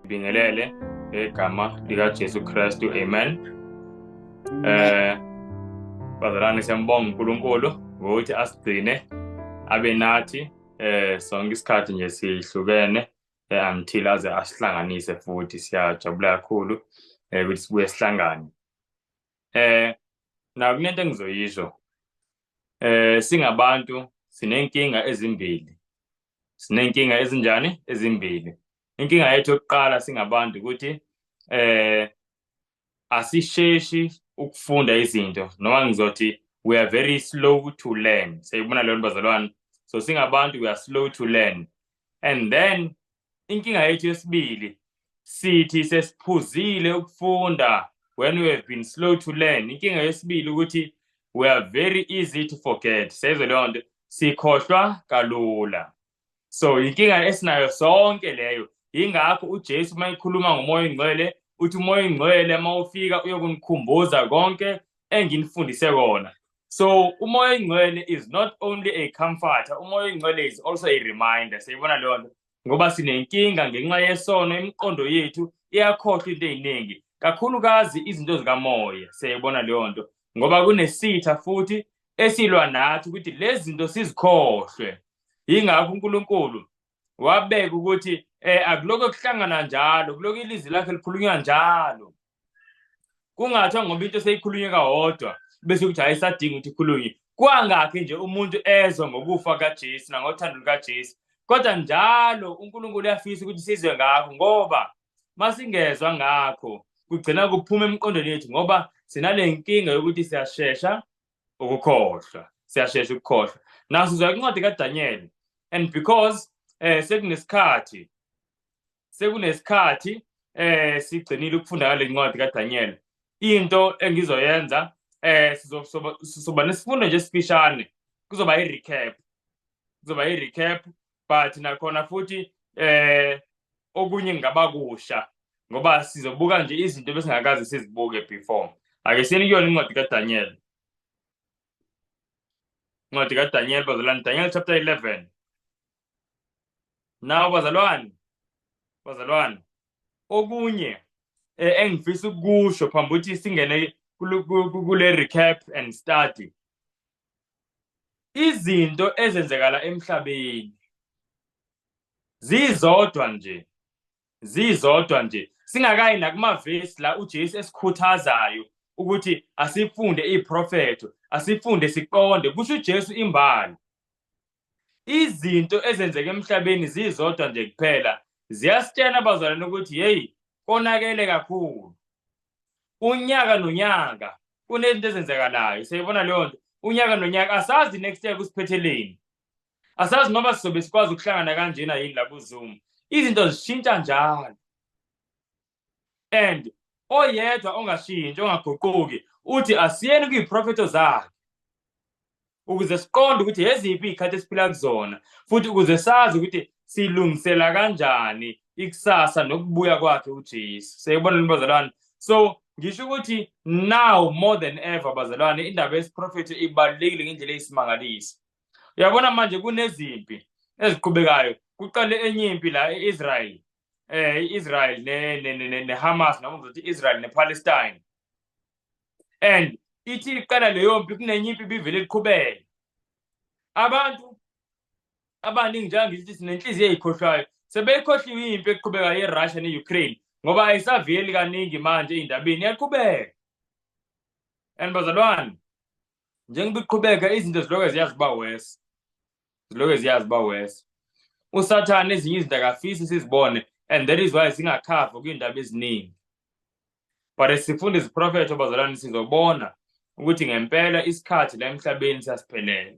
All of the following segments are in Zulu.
Bingelele ngegama likaJesu Kristu, amen. Bazalwane, siyambonga uNkulunkulu ngokuthi asigcine abe nathi sonke isikhathi nje sihlukene until aze asihlanganise futhi. Siyajabula kakhulu ukuthi sibuye sihlangane. Na kunento engizoyisho. Singabantu sinenkinga ezimbili. Sinenkinga ezinjani? Ezimbili. Inkinga yethu yokuqala singabantu ukuthi asisheshi ukufunda izinto, noma ngizothi we are very slow to learn. Siyibona leyo, bazalwane. So singabantu, we are slow to learn. And then inkinga yethu yesibili, sithi sesiphuzile ukufunda when we have been slow to learn. Inkinga yesibili ukuthi we are very easy to forget. Siyezwa leyo nto, sikhohlwa kalula. So inkinga esinayo sonke leyo. Ingakho uJesu uma ekhuluma ngoMoya oNgcwele uthi uMoya oNgcwele uma ufika uyokunikhumbuza konke enginifundise kona. So uMoya oNgcwele is not only a comforter, uMoya oNgcwele is also a reminder. Siyibona leyo nto, ngoba sinenkinga ngenxa yesono, imiqondo yethu iyakhohlwa into eziningi, kakhulukazi izinto zikamoya. Siyayibona leyo nto, ngoba kunesitha futhi esilwa nathi ukuthi lezi zinto sizikhohlwe. Yingakho uNkulunkulu wabeka ukuthi akuloko kuhlangana njalo, kuloko ilizwi lakhe likhulunywa njalo, kungathiwa ngoba into seyikhulunywe kawodwa bese kuthi ayisadingi ukuthi ikhulunywe. Kwangakhi nje umuntu ezwa ngokufa kaJesu nangothando lukaJesu, kodwa njalo uNkulunkulu uyafisa ukuthi sizwe ngakho, ngoba masingezwa ngakho kugcina kuphuma emqondweni yethu, ngoba sinale nkinga yokuthi siyashesha ukukhohlwa, siyashesha ukukhohlwa. Naso sizwa incwadi kaDaniel, and because sekunesikhathi sigcinile ukufunda ngale ncwadi kaDaniel, into engizoyenza, sizoba nesifundo nje esifishane, kuzoba i-recap, kuzoba i-recap, but nakhona futhi okunye ngaba kusha, ngoba sizobuka nje izinto besingakaze sizibuke before. Ake siyeni kuyona incwadi kaDaniel, incwadi kaDaniel, bazalwane, Daniel chapter 11. Now bazalwane, bazalwane, okunye engifisa ukusho phambi ukuthi singene kule recap and study, izinto ezenzekala emhlabeni zizodwa nje, zizodwa nje, singakayi nakumavesi la uJesu esikhuthazayo ukuthi asifunde iprofetho, asifunde siqonde, kusho uJesu imbali. Izinto ezenzeka emhlabeni zizodwa nje kuphela ziyasitshela, bazalwane, ukuthi hey, konakele kakhulu. Unyaka nonyaka kunezinto ezenzekalayo. Siyayibona leyo nto. Unyaka nonyaka, asazi next year kusiphetheleni, asazi noma sizobe sikwazi ukuhlangana kanjena yini la ku-Zoom. Izinto zishintsha njalo, and oyedwa ongashintshi, ongaguquki, uthi asiyeni kuyiprofetho zakhe ukuze siqonde ukuthi eziphi izikhathi esiphila kuzona, futhi ukuze sazi ukuthi silungisela kanjani ikusasa nokubuya kwakhe uJesu. Siyayibona le, bazalwane. So ngisho ukuthi now more than ever, bazalwane, indaba yesiprofetho ibalulekile ngendlela eyisimangaliso. Uyabona manje kunezimpi eziqhubekayo. Kuqale enye impi la e-Israel, i-Israel ne-Hamas, noma ngizothi Israel ne-Palestine, and ithi iqala leyo mpi kunenye impi ibivele iqhubeke. Abantu abaningi, njengangithi sinenhliziyo eyikhohlwayo, sebeyikhohliwe impi eqhubekayo ye-Russia ne-Ukraine, ngoba ayisaveli kaningi manje ey'ndabeni, iyaqhubeka. And bazalwane, njengoba iqhubeka, izinto ziloke ziyaziba worse, ziloke ziyaziba worse. USathane ezinye izinto akafisi sizibone, and that is why singakhava kuy'ndaba eziningi. But sifunda iziprofetho, bazalwane, sizobona ukuthi ngempela isikhathi la emhlabeni siyasiphelela,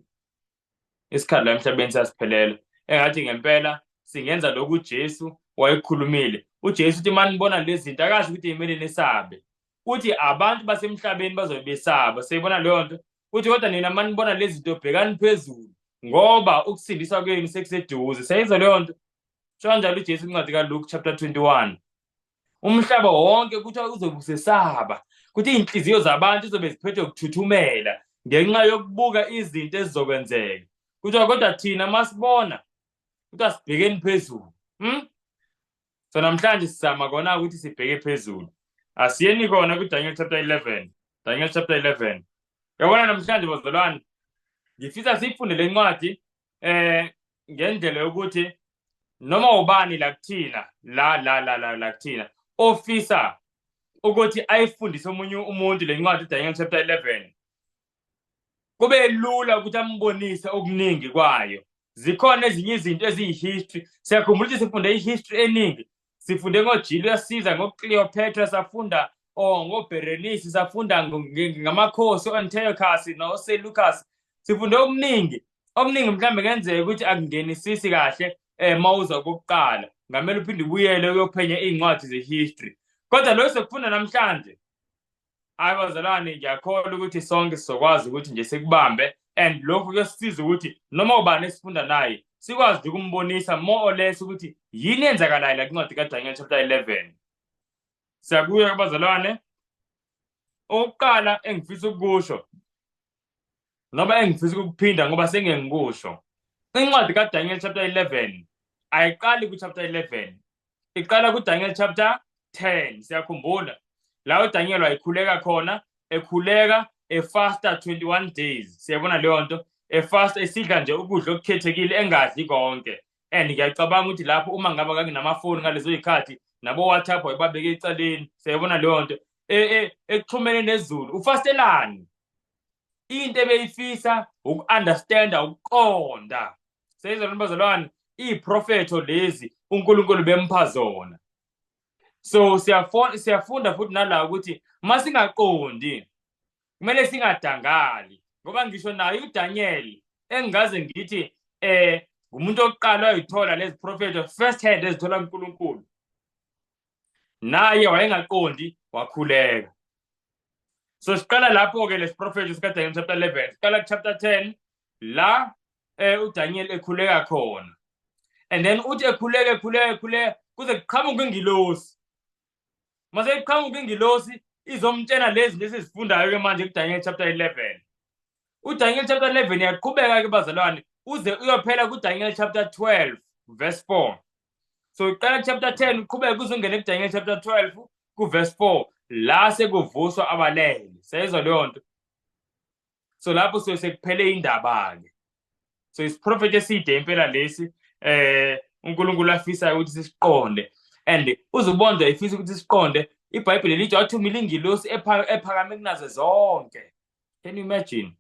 isikhathi la emhlabeni siyasiphelela. Engathi ngempela singenza lokhu uJesu wayekhulumile. UJesu uthi manibona lezi zinto, akasho ukuthi kumele nesabe, uthi abantu basemhlabeni bazobe besaba. Siyibona leyo nto. Uthi kodwa nina manibona lezi zinto, bhekani phezulu, ngoba ukusindiswa kwenu sekuseduze. Siyayizwa leyo nto. Sho kanjalo uJesu incwadi kaLuke chapter 21. Umhlaba wonke kuthiwa uzobe usesaba, kuthi iy'nhliziyo zabantu zizobe ziphethwe ukuthuthumela ngenxa yokubuka izinto ezizokwenzeka. Kuthiwa kodwa thina masibona, kuthiwa sibhekeni phezulu. So namhlanje sizama kona ukuthi sibheke phezulu. Asiyeni kona kuDaniel chapter 11. Daniel chapter 11. Yabona namhlanje bazalwane, ngifisa siyifunde le ncwadi ngendlela yokuthi noma ubani la kuthina la la la la la kuthina ofisa ukuthi ayifundise omunye umuntu le ncwadi Daniel chapter 11 kube lula ukuthi ambonise okuningi kwayo. Zikhona ezinye izinto eziyi-history. Siyakhumbula ukuthi sifunde i-history eningi, sifunde ngoJulius Caesar, ngoCleopatra, safunda ngoBerenice, safunda ngamakhosi o-Antiochus no-Seleucus. Sifunde okuningi okuningi, mhlawumbe kenzeka ukuthi akungenisisi kahle mawuza okokuqala, ngamele uphinde ubuyele uyophenya iy'ncwadi ze-history. Kodwa lo sokufunda namhlanje, hayi bazalwane, ngiyakholwa ukuthi sonke sizokwazi ukuthi nje sikubambe, and lokhu kuyosisiza ukuthi noma ubani esifunda naye sikwazi ukumbonisa more or less ukuthi yini yenzakalayo la kwincwadi kaDaniel chapter 11. Siyakuya kubazalwane. Okokuqala engifisa ukukusho noma engifisa ukukuphinda ngoba sengeke ngikusho, incwadi kaDaniel chapter 11 ayiqali ku-chapter 11, iqala kuDaniel chapter 10. Siyakhumbula la uDaniel wayekhuleka khona, ekhuleka efasta 21 days. Siyabona leyo nto, efasta, esidla nje ukudla okukhethekile, engadli konke. And ngiyacabanga ukuthi lapho uma ngaba kanginamafoni ngalezo yikhathi, nabo WhatsApp wayebabeke ecaleni. Siyabona leyo nto, ekuxhumene nezulu. Ufastelani? Into ebeyifisa uku-understanda, ukuqonda. Seyizona bazalwane iy'profetho lezi uNkulunkulu bempha zona. So siyafunda futhi nala ukuthi masingaqondi kumele singadangali, ngoba ngisho naye uDaniel engingaze ngithi ngumuntu oqala wayithola lezi profetho first hand ezithola uNkulunkulu, naye wayengaqondi, wakhuleka. So siqala lapho-ke lesiprofetho sikaDaniel chapter 11, siqala ku-chapter 10 la uDaniel ekhuleka khona, and then uthi ekhuleka, ekhuleka, ekhuleka kuze kuqhamuke ingilosi. Mase iqhamuka ingilosi izomtshela lezi zinto esizifundayo-ke manje kuDaniel chapter 11. UDaniel chapter 11 yaqhubeka-ke bazalwane uze uyophela kuDaniel chapter 12 verse 4. So uqala chapter 10, uqhubeke uze ungene kuDaniel chapter 12 ku-verse 4, la sekuvuswa abalele. Siyayizwa leyo nto? So lapho suke sekuphele indaba-ke. So isiprofetho eside impela lesi uNkulunkulu afisayo ukuthi sisiqonde, and uzubonda ifisa ukuthi siqonde. IBhayibheli lithi wathumela ingilosi ephakame kunazo zonke. Can you imagine?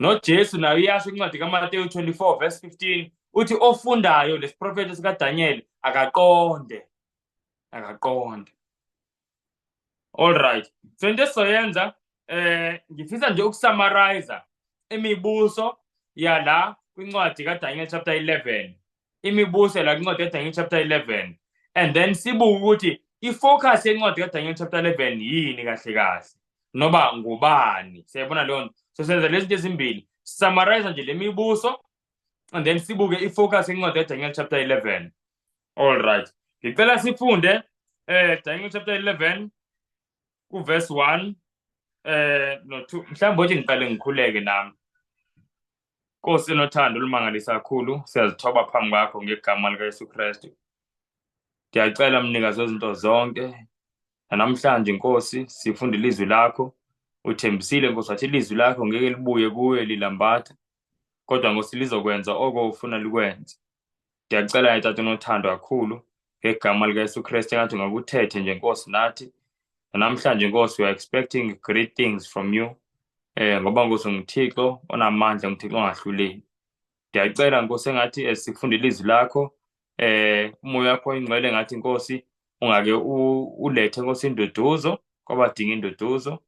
NoJesu naye uyasho incwadi kaMateyu 24 verse 15, uthi ofundayo lesiprofetho sikaDaniel akaqonde, akaqonde. All right, so into esizoyenza, ngifisa nje ukusummarize imibuso yala kwincwadi kaDaniel chapter 11, imibuso la kwincwadi kaDaniel chapter 11, and then sibuke ukuthi ifocus yencwadi kaDaniel chapter 11 yini kahle kahle, noba ngubani. Siyayibona leyo nto? So senza lezi zinto ezimbili, summarize nje le mibuso and then sibuke ifocus yencwadi kaDaniel chapter 11. All right, ngicela sifunde Daniel chapter 11 ku verse 1 no 2. Mhlawumbe uthi ngiqale ngikhuleke nami. Nkosi enothando olumangalisa kakhulu, siyazithoba phambi kwakho ngegama likaYesu Kristu. Ngiyacela mnikazi wezinto zonke, namhlanje Nkosi sifunda ilizwi lakho. Uthembisile Nkosi, wathi ilizwi lakho ngeke libuye kuwe lilambatha, kodwa Nkosi lizokwenza oko ufuna likwenze. Ngiyacela Tata onothando kakhulu ngegama likaYesu Kristu, engathi ungakuthethe nje Nkosi nathi namhlanje. Nkosi, we are expecting great things from you, ngoba Nkosi unguThixo onamandla, nguThixo ongahluleli. Ngiyacela Nkosi, engathi esifunda ilizwi lakho, umoya wakho oyingcwele ngathi Nkosi ungake ulethe Nkosi induduzo kwabadinga induduzo,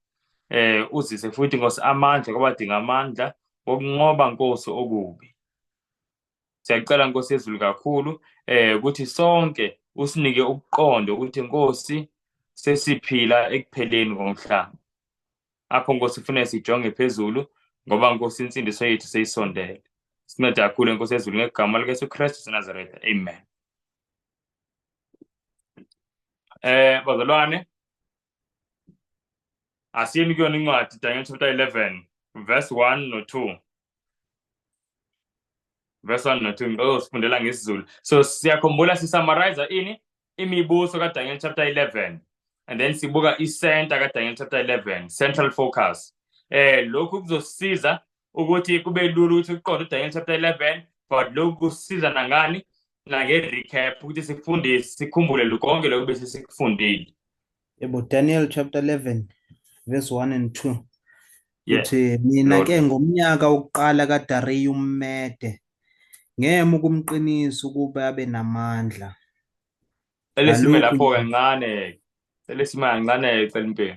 uzise futhi Nkosi amandla kwabadinga amandla wokunqoba Nkosi okubi. Siyacela Nkosi yezulu kakhulu ukuthi sonke usinike ukuqonda ukuthi Nkosi sesiphila ekupheleni komhlaba, apho Nkosi kufanele sijonge phezulu, ngoba Nkosi insindiso yethu seyisondele. Sincede kakhulu Nkosi yezulu ngegama likaYesu Kristu seNazaretha, amen. Bazalwane, asiyeni kuyona incwadi Daniel chapter 11 verse 1 no 2, verse 1 no 2. Ngicela usifundela ngesiZulu. So siyakhumbula sisummarize ini Imibuso kaDaniel chapter 11 and then sibuka i-center kaDaniel chapter 11, central focus. Lokhu kuzosiza ukuthi kube lula ukuthi uqonde uDaniel chapter 11, but lokhu kusiza nangani nange-recap ukuthi sifunde, sikhumbule konke lokhu bese sikufundile. Yebo, Daniel chapter 11 verse 1 and 2. Yeah. Uthi mina Lord. Ke ngomnyaka wokuqala kaDariyu uMmede ngema ukumqinisa ukuba abe namandla. Elesime Ngalokhu lapho kancane, elesime kancane, cela impilo.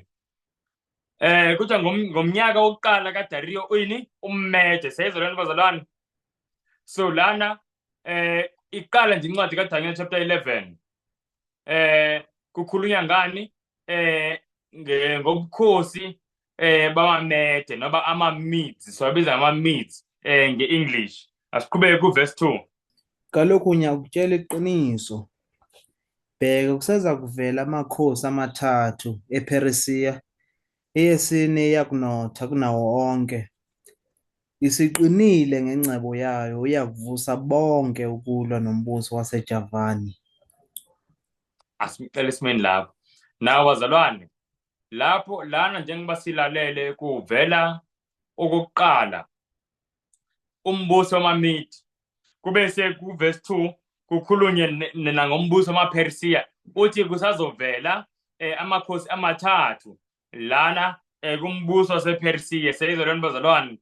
Kuthiwa ngomnyaka wokuqala kaDariyo uyini uMmede. Siyayizwa lento, bazalwane? So lana iqala nje incwadi kaDaniel chapter 11, kukhulunywa ngani? Ngobukhosi bamaMede noma ama-Medes, siwabiza ngama-Medes nge-English. Asiqhubeke ku-verse 2. Kalokhu ngiyakutshela iqiniso, bheka, kuseza kuvela amakhosi amathathu ePheresiya, eyesine iyakunotha kunawo onke, isiqinile ngengcebo yayo, iyakuvusa bonke ukulwa nombuso waseJavani. Asimcela esimeni lapho nawo, bazalwane. Lapho lana, njengoba silalele, kuvela okokuqala umbuso wamaMidi, kube sekuverse 2 kukhulunywe nangombuso wamaPheresiya, uthi kusazovela amakhosi amathathu lana kumbuso wasePheresiya. Seyizwa lona, bazalwane?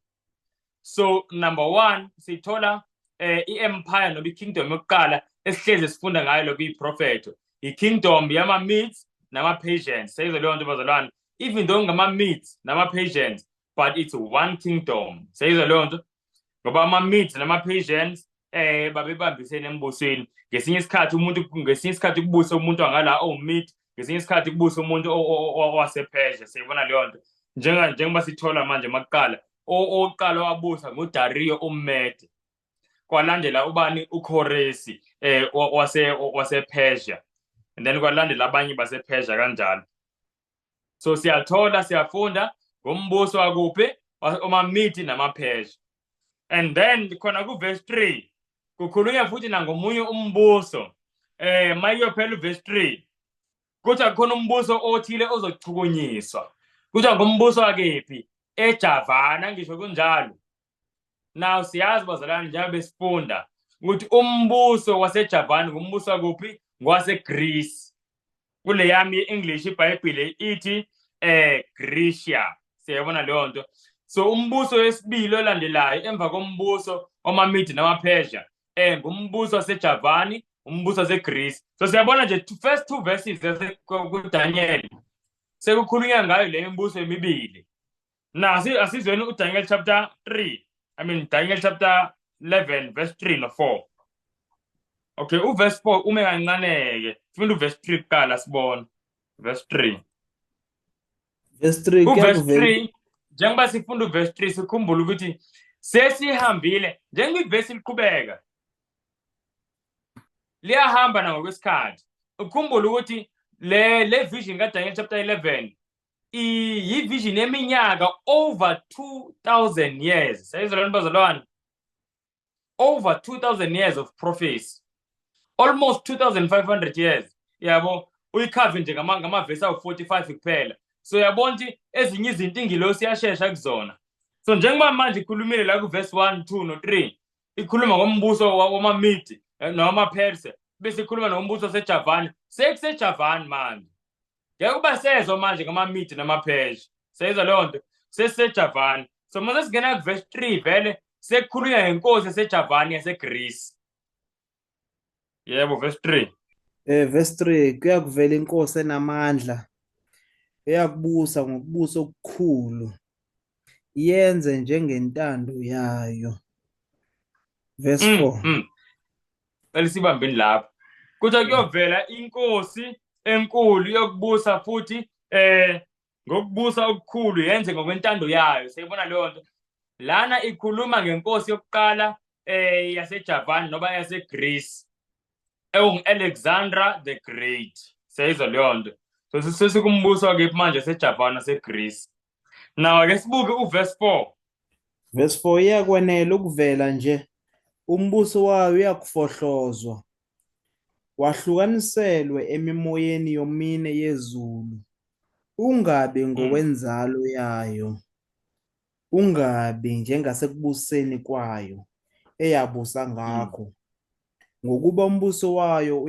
So number 1, sithola i-empire noma i-kingdom yokuqala esihlezi sifunda ngayo lokhu iprofetho, i-kingdom yama-Medes nama-Persians. Seyizwa leyo nto, bazalwane? Even though ngama-Medes nama-Persians, but it's one kingdom. Seyizwa leyo nto? Ngoba ama-Medes nama-Persians babebambisene embusweni. Ngesinye isikhathi umuntu, ngesinye isikhathi kubuse umuntu angala owuMede, ngesinye isikhathi kubuse umuntu wasePersia. Siyibona leyo nto? Njengoba sithola manje, makuqala owokuqala wabusa nguDario uMede, kwalandela ubani? uKhoresi wasePersia, and then kwalandela abanye basePersia kanjalo. So siyathola, siyafunda ngombuso wakuphi? OmaMidi namaPersia. And then khona ku-verse 3 kukhulunywa futhi nangomunye umbuso. Mayiyophela uverse 3, kuthi khona umbuso othile ozochukunyiswa. Kuthiwa ngumbuso wakephi? EJavana, ngisho kunjalo? Now siyazi, bazalwane, njengoba besifunda ukuthi umbuso waseJavani ngumbuso wakuphi? NgowaseGreece. Kule yami i-English iBhayibhile ithi Grecia. Siyabona leyo nto? So umbuso wesibili olandelayo emva kombuso wamaMidi namaPersia ngumbuso waseJavani, umbuso waseGreece. So siyabona nje, first two verses kuDaniel sekukhulunywa ngayo le mibuso emibili. Nasi asizweni uDaniel chapter 3, I mean Daniel chapter 11 verse 3 no 4. Okay, uverse 4 ume kancane-ke, funda uverse 3 kuqala, sibone verse 3. Verse 3. Uverse Kuyakuvela 3, njengoba sifunda uverse 3, sikhumbule ukuthi sesihambile, njengoba ivesi liqhubeka liyahamba nangokwesikhathi. Ukhumbule ukuthi le vision kaDaniel chapter 11 yi-vision yeminyaka over 2000 years. Sayizwa, bazalwane? Over 2000 years of prophecy, almost 2500 years, yabo. Uyikhave nje ngamavesi awu-45 kuphela. So uyabona ukuthi ezinye izinto ingilosi iyashesha kuzona. So njengoba manje ikhulumile la ku-verse 1, 2 no-3, ikhuluma ngombuso wamaMidi nowamaPersia, bese ikhuluma nombuso waseJavani. SekuseJavani manje, ngeke kuba sezwa manje ngamaMidi namaPersia. Seyizwa leyo nto? SesiseJavani. So mase singena ku-verse 3, vele sekukhulunywa ngenkosi yaseJavani, yaseGreece. Yebo, verse 3. Verse 3, kuyakuvela inkosi enamandla eyakubusa ngokubusa okukhulu, yenze njengentando yayo. Verse 4. Cela sibambeni lapho. Kuthiwa kuyovela inkosi enkulu yokubusa futhi ngokubusa okukhulu, yenze ngokwentando yayo. Siyibona leyo nto? Lana ikhuluma ngenkosi yokuqala yaseJavan noma yaseGreece, ewungu-Alexandra the Great. Siyayizwa leyo nto? So sesikumbuso wakephi manje? SeJavan, naseGreece. Now ake sibuke uverse 4. Verse 4, iyakwenela ukuvela nje, umbuso wayo uyakufohlozwa. Wahlukaniselwe emimoyeni yomine yezulu, ungabi ngowenzalo yayo, ungabi njengasekubuseni kwayo, eyabusa ngakho, ngokuba umbuso wayo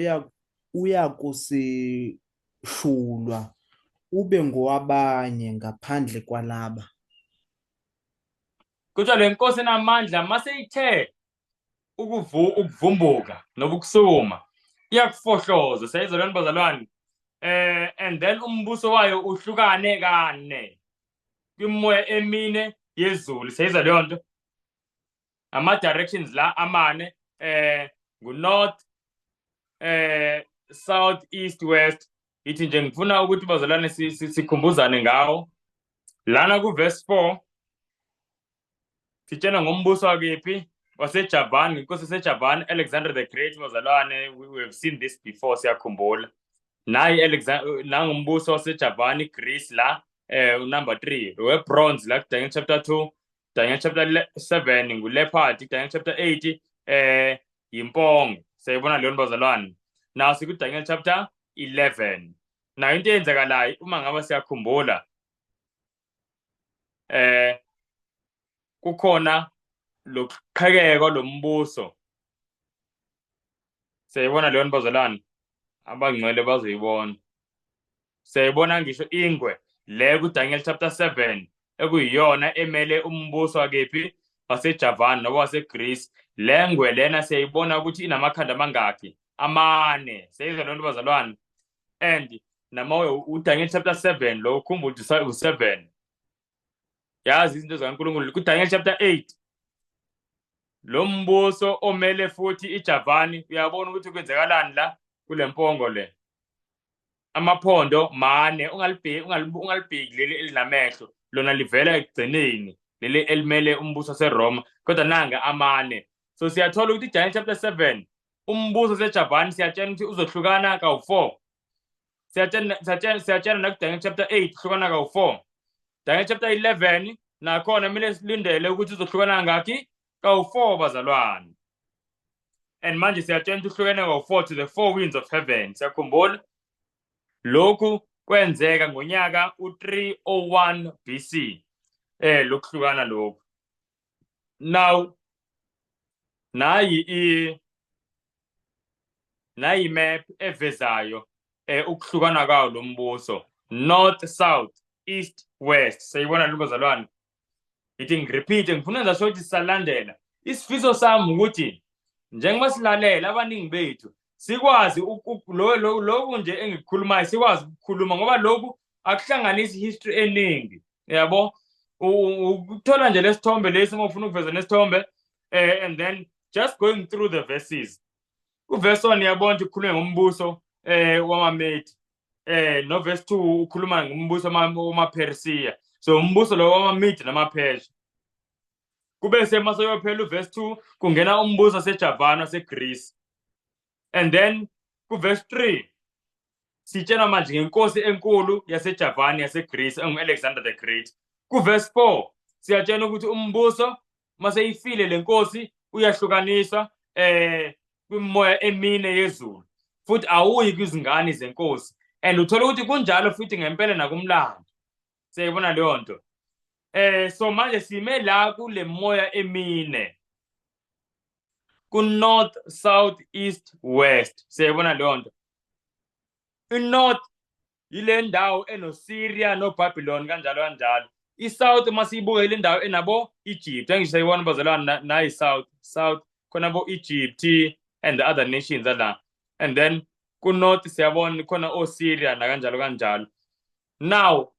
uyakusishulwa ube ngowabanye ngaphandle kwalaba. Kuthiwa le nkosi enamandla maseyithe ukuvumbuka nobukusuma iyakufohloza. Siyayizwa lona, bazalwane? And then umbuso wayo uhlukane kane kwimoya emine yezulu. Siyayizwa leyo nto? Ama directions la amane, ngu north, south, east, west. Ithi nje ngifuna ukuthi, bazalwane, sikhumbuzane ngawo lana ku verse 4. Sitshena ngombuso wakephi? WaseJavan, inkosi yaseJavan, Alexander the Great. Bazalwane, we have seen this before, siyakhumbula. Nayi Alexander, nangumbuso waseJavan, Greece la, number 3 we bronze la Daniel chapter 2. Daniel chapter 7 ngu-leopard, Daniel chapter 8 yimpongo. Siyayibona leyo, bazalwane? Now siku Daniel chapter 11. Nayo into eyenzakalayo, uma ngabe siyakhumbula, kukhona lokuqhekeko lombuso. Siyayibona leyo, bazalwane? Abangcwele bazoyibona. Siyayibona ngisho ingwe le kuDaniel chapter 7, ekuyiyona emele umbuso wakephi? WaseJavan noma waseGreece. Le ngwe lena siyayibona ukuthi inamakhanda amangaki? Amane. Siyayizwa leyo nto, bazalwane? And nama uDaniel chapter 7 lo, ukhumbula ukuthi u7, yazi izinto zikaNkulunkulu. KuDaniel chapter 8, lo mbuso omele futhi iJavani, uyabona ukuthi kwenzekalani la kule mpongo le? Amaphondo mane. Ungalibheki, ungalibheki leli elinamehlo, lona livela ekugcineni, leli elimele umbuso waseRoma, kodwa nanga amane. So siyathola ukuthi iDaniel chapter 7, umbuso waseJavani, siyatshela ukuthi uzohlukana kawu-4. Siyatshela nakuDaniel chapter 8, hlukana kawu-4. Daniel chapter 11 nakhona kumele silindele ukuthi uzohlukana ngakhi? Kawu-4, bazalwane. And manje siyatshela ukuthi uhlukene kawu-4 to the four winds of heaven. Siyakhumbula lokhu kwenzeka ngonyaka u-301 BC, lokuhlukana lokhu. Now nayi map evezayo ukuhlukana kwawo lo mbuso, north, south, east, west. Siyibona lo, bazalwane? Ngithi ngirepeat, ngifuna nje ukuthi sisalandela. Isifiso sami ukuthi njengoba silalela, abaningi bethu sikwazi lokhu nje engikukhulumayo, sikwazi ukukhuluma, ngoba lokhu akuhlanganisi history eningi, yabo. Ukuthola nje lesithombe lesi, uma ufuna ukuveza nesithombe, and then just going through the verses. Uverse 1 uyabona ukuthi kukhulunywa ngombuso wamaMedi, no verse 2 ukhuluma ngombuso wamaPersia. So umbuso lo wamaMedi namaPersia, kube semasoyophela uverse 2, kungena umbuso waseJavan, waseGreece. And then kuverse 3 sitshelwa manje ngenkosi enkulu yaseJavan, yaseGreece, engu-Alexander the Great. Kuverse 4 siyatshela ukuthi umbuso maseyifile lenkosi uyahlukaniswa kwimoya emine yezulu, futhi awuyi kwizingane zenkosi. And uthola ukuthi kunjalo futhi ngempela nakumlando. Siyayibona leyo nto? So manje sime la kule moya emine, ku north, south, east, west. Siyayibona leyo nto? I-north yile ndawo eno-Syria no-Babylon, kanjalo kanjalo. I-south, uma siyibuka, ile ndawo enabo Egypt. Angisho, sayibona, bazalwane? Nayi south khona bo Egypt and the other nations ala. And then ku-north siyabona khona o-Syria nakanjalo kanjalo. Now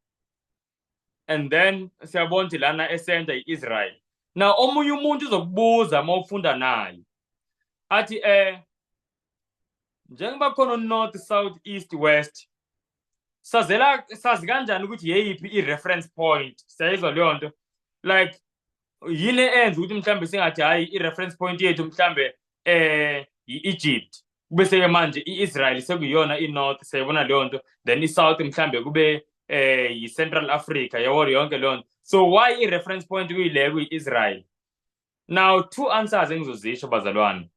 and then siyabona ukuthi lana e-center i-Israel. Now omunye umuntu uzokubuza uma ufunda naye, athi njengoba khona north, south, east, west, sazela sazi kanjani ukuthi yeyiphi i-reference point? Siyayizwa leyo nto? Like, yini enza ukuthi mhlambe singathi, hayi, i-reference point yethu mhlambe i-Egypt, kube seke manje i-Israel sekuyiyona i-north? Siyayibona leyo nto? Then i-south mhlambe kube yi-Central Africa, yabo, yonke leyo nto. So why i-reference point kuyile kuyi-Israel? Now, two answers engizozisho, bazalwane.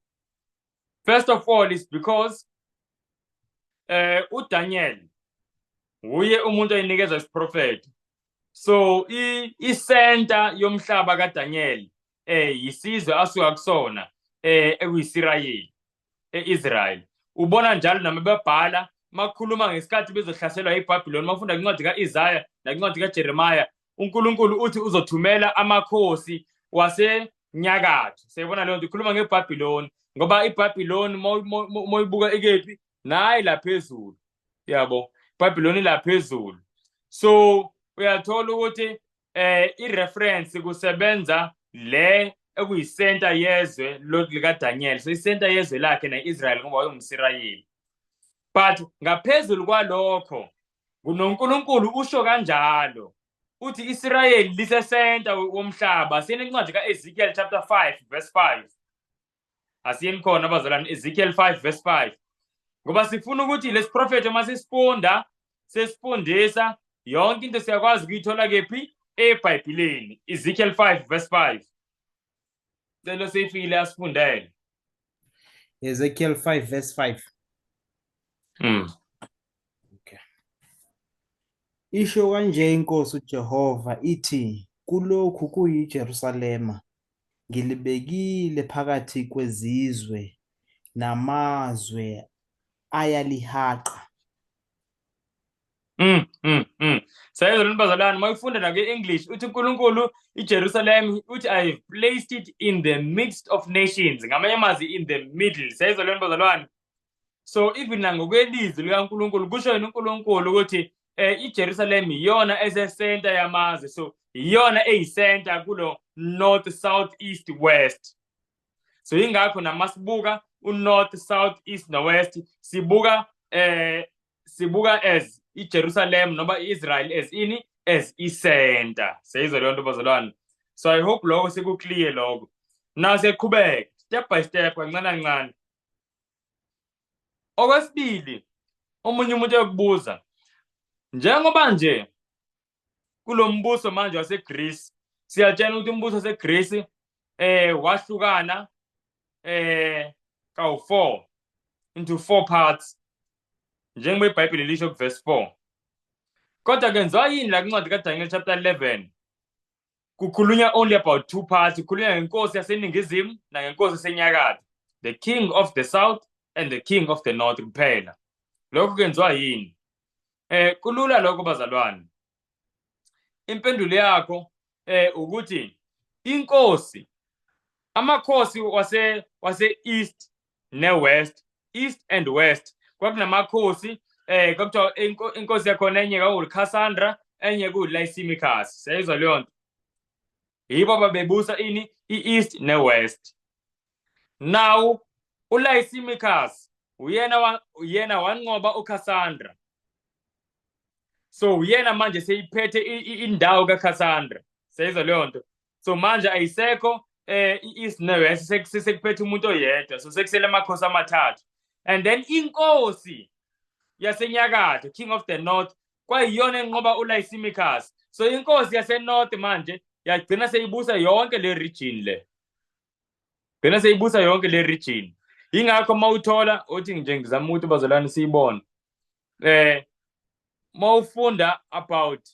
First of all is because uDaniel uye umuntu oyinikeza isiprofetho. So i-center yomhlaba kaDaniel yisizwe asuka kusona ekuyiSirayeli, eIsrael. Ubona njalo noma bebhala makhuluma ngesikhathi bezohlaselwa iBhabhiloni, mafunda incwadi kaIsaya nancwadi kaJeremiah, uNkulunkulu uthi uzothumela amakhosi wasenyakatho. Siyibona leyo nto ikhuluma ngeBhabhiloni, ngoba iBhabhiloni moyibuka ikephi nayi la phezulu, yabo, iBhabhiloni la phezulu. So uyathola ukuthi i-reference kusebenza le ekuyisenta yezwe likaDaniel. So isenta yezwe lakhe ne-Israel ngoba wayengumSirayeli. But ngaphezulu kwalokho kunoNkulunkulu usho kanjalo, uthi Israyeli lisesenta womhlaba. Siyeni incwadi kaEzekiel chapter 5 verse 5. Asiyeni khona bazalwane, Ezekiel 5 verse 5, ngoba sifuna ukuthi lesiprofetho masisifunda sesifundisa yonke into siyakwazi ukuyithola kephi? EBhayibhelini. Ezekiel 5 verse 5. Celo seyifikile asifundele. Ezekiel 5 verse 5. Okay. Isho kanje iNkosi uJehova ithi, kulokhu kuyiJerusalema ngilibekile phakathi kwezizwe namazwe ayalihaqa. Sayizwa bazalwane, mayifunda na ke-English uthi uNkulunkulu iJerusalem uthi I have placed it in the midst of nations. Ngamanye amazwi in the middle. Sayizwa lento bazalwane. So even nangokwelizwi likaNkulunkulu kusho yena uNkulunkulu ukuthi iJerusalem iyona esesenta yamazwe. So iyona eyisenta kulo north, south, east, west. So ingakho namasibuka unorth, south, east no west sibuka sibuka as iJerusalem noma iIsrael as ini, as i-center. Seyizwa leyo nto bazalwane. So I hope lokho sekuclear lokho. Now siyaqhubeka step by step, kancane kancane. Okwesibili, omunye umuntu eyokubuza, njengoba nje kulombuso manje waseGreece, siyatshela ukuthi umbuso waseGreece wahlukana kawu4 into four parts njengoba iBhayibheli lisho ku verse 4. Kodwa kwenziwa yini la kuncwadi kaDaniel chapter 11 kukhulunywa only about two parts? Kukhulunywa ngenkosi yaseningizimu nangenkosi yasenyakatho, the king of the south and the king of the north kuphela. Lokho kwenziwa yini? Kulula lokho bazalwane. Impendulo yakho ukuthi inkosi, amakhosi wase east ne west, east and west, kwakunamakhosi kwakuthiwa inkosi yakhona enye kwakuyiCassandra, enye kuyiLysimachus. Siyayizwa leyo nto? Yibo babebusa ini, i-east ne-west. Now uLysimachus uyena wanqoba uCassandra, so uyena manje seyiphethe indawo kaCassandra. Siyayizwa leyo nto? So manje ayisekho i-east ne-west, sekuphethe umuntu oyedwa. So sekusele amakhosi amathathu, and then inkosi yasenyakatho, king of the north, kwayiyona enqoba uLysimachus. So inkosi yasenorth manje yagcina seyibusa yonke le region le, gcina seyibusa yonke le region. Ingakho mawuthola uthi nje ngizama ukuthi bazalwane siyibone, mawufunda about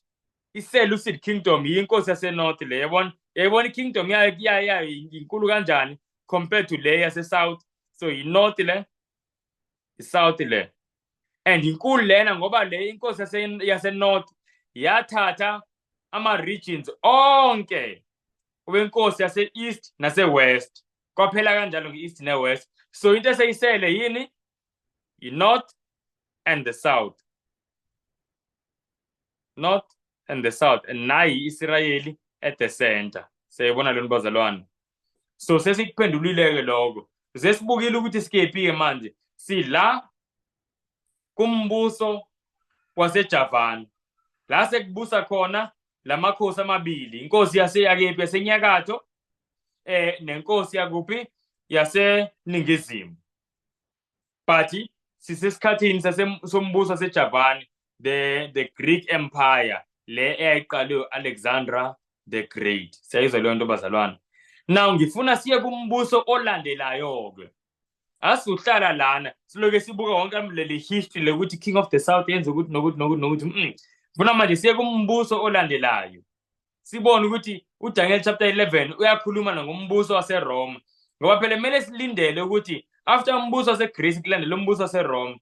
iSeleucid Kingdom, yinkosi yasenorth le, yabona, yayibona ikingdom yayo inkulu kanjani compared to le yase-south. So i-north le, i-south le, and inkulu lena ngoba le inkosi yase-north yathatha ama-regions onke wenkosi yase-east nase-west. Kwaphela kanjalo nge-east ne-west. So into eseyisele yini? I-north and the south, north and the south, and nayi i-Israyeli at the center. Siyayibona lona bazalwane? So sesikuphendulile-ke lokho, sesibukile ukuthi sikephi-ke manje. Sila kumbuso waseJavani la sekubusa khona lamakhosi amabili, inkosi yaseyakephi, yasenyakatho, nenkosi yakuphi, yaseningizimu. But sisesikhathini sombuso waseJavani, the Greek Empire le eyayiqalwe Alexander the Great. Siyayizwa leyo nto bazalwane? Now ngifuna siye kumbuso olandelayo ke. Asizuhlala lana siloke sibuka wonke leli history lokuthi King of the South yenza ukuthi nokuthi nokuthi nokuthi. Funa manje siye kumbuso olandelayo. Sibone ukuthi uDaniel chapter 11 uyakhuluma ngombuso waseRoma. Ngoba phela kumele silindele ukuthi after umbuso waseGreece kulandele umbuso waseRoma.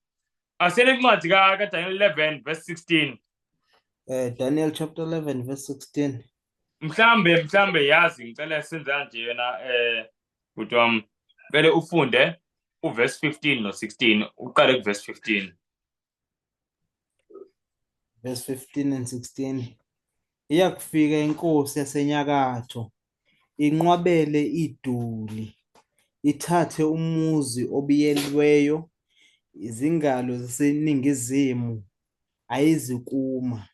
Asiyeni incwadi kaDaniel 11 verse 16. Daniel chapter 11 verse 16. Mhlambe yazi ngicela senze kanje yena bhuti wami. Vele ufunde uverse 15 no 16, uqale kuverse 15. Verse 15 and 16. Iyakufika inkosi yasenyakatho, inqwabele iduli, ithathe umuzi obiyelweyo, izingalo zaseningizimu ayizukuma,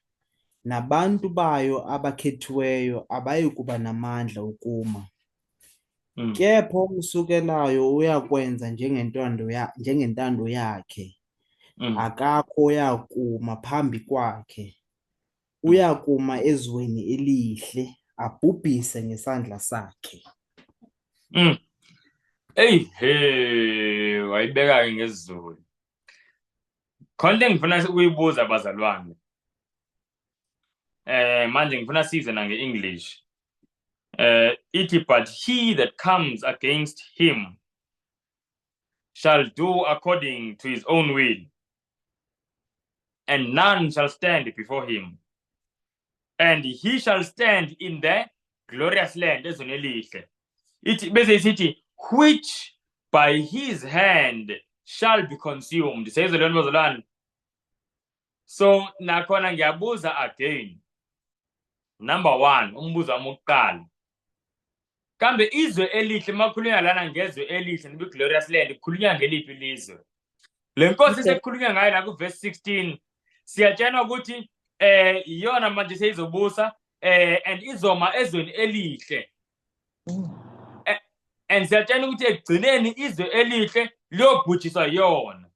nabantu bayo abakhethiweyo abayikuba namandla okuma. Kepha omsukelayo uyakwenza njengentando yakhe. Akakho oyakuma phambi kwakhe. Uyakuma ezweni elihle, abhubhise ngesandla sakhe. Hey he, wayibeka ke ngesiZulu. Khona engifuna ukuyibuza bazalwane. Manje ngifuna size na ngeEnglish. Ithi, "But he that comes against him shall do according to his own will, and none shall stand before him. And he shall stand in the glorious land," ezweni elihle. Ithi bese isithi, "which by his hand shall be consumed." Seyizwe leyo nto, bazalwane? So nakhona ngiyabuza again. Number 1, umbuzo wami wokuqala. Kambe izwe elihle, makhulunywa lana ngezwe elihle noma glorious land, kukhulunywa ngeliphi ilizwe? Le nkosi sekukhulunywa ngayo la ku verse 16, siyatshelwa ukuthi iyona manje seyizobusa and izoma ezweni elihle. And siyatshela ukuthi ekugcineni izwe elihle liyobhujiswa yona.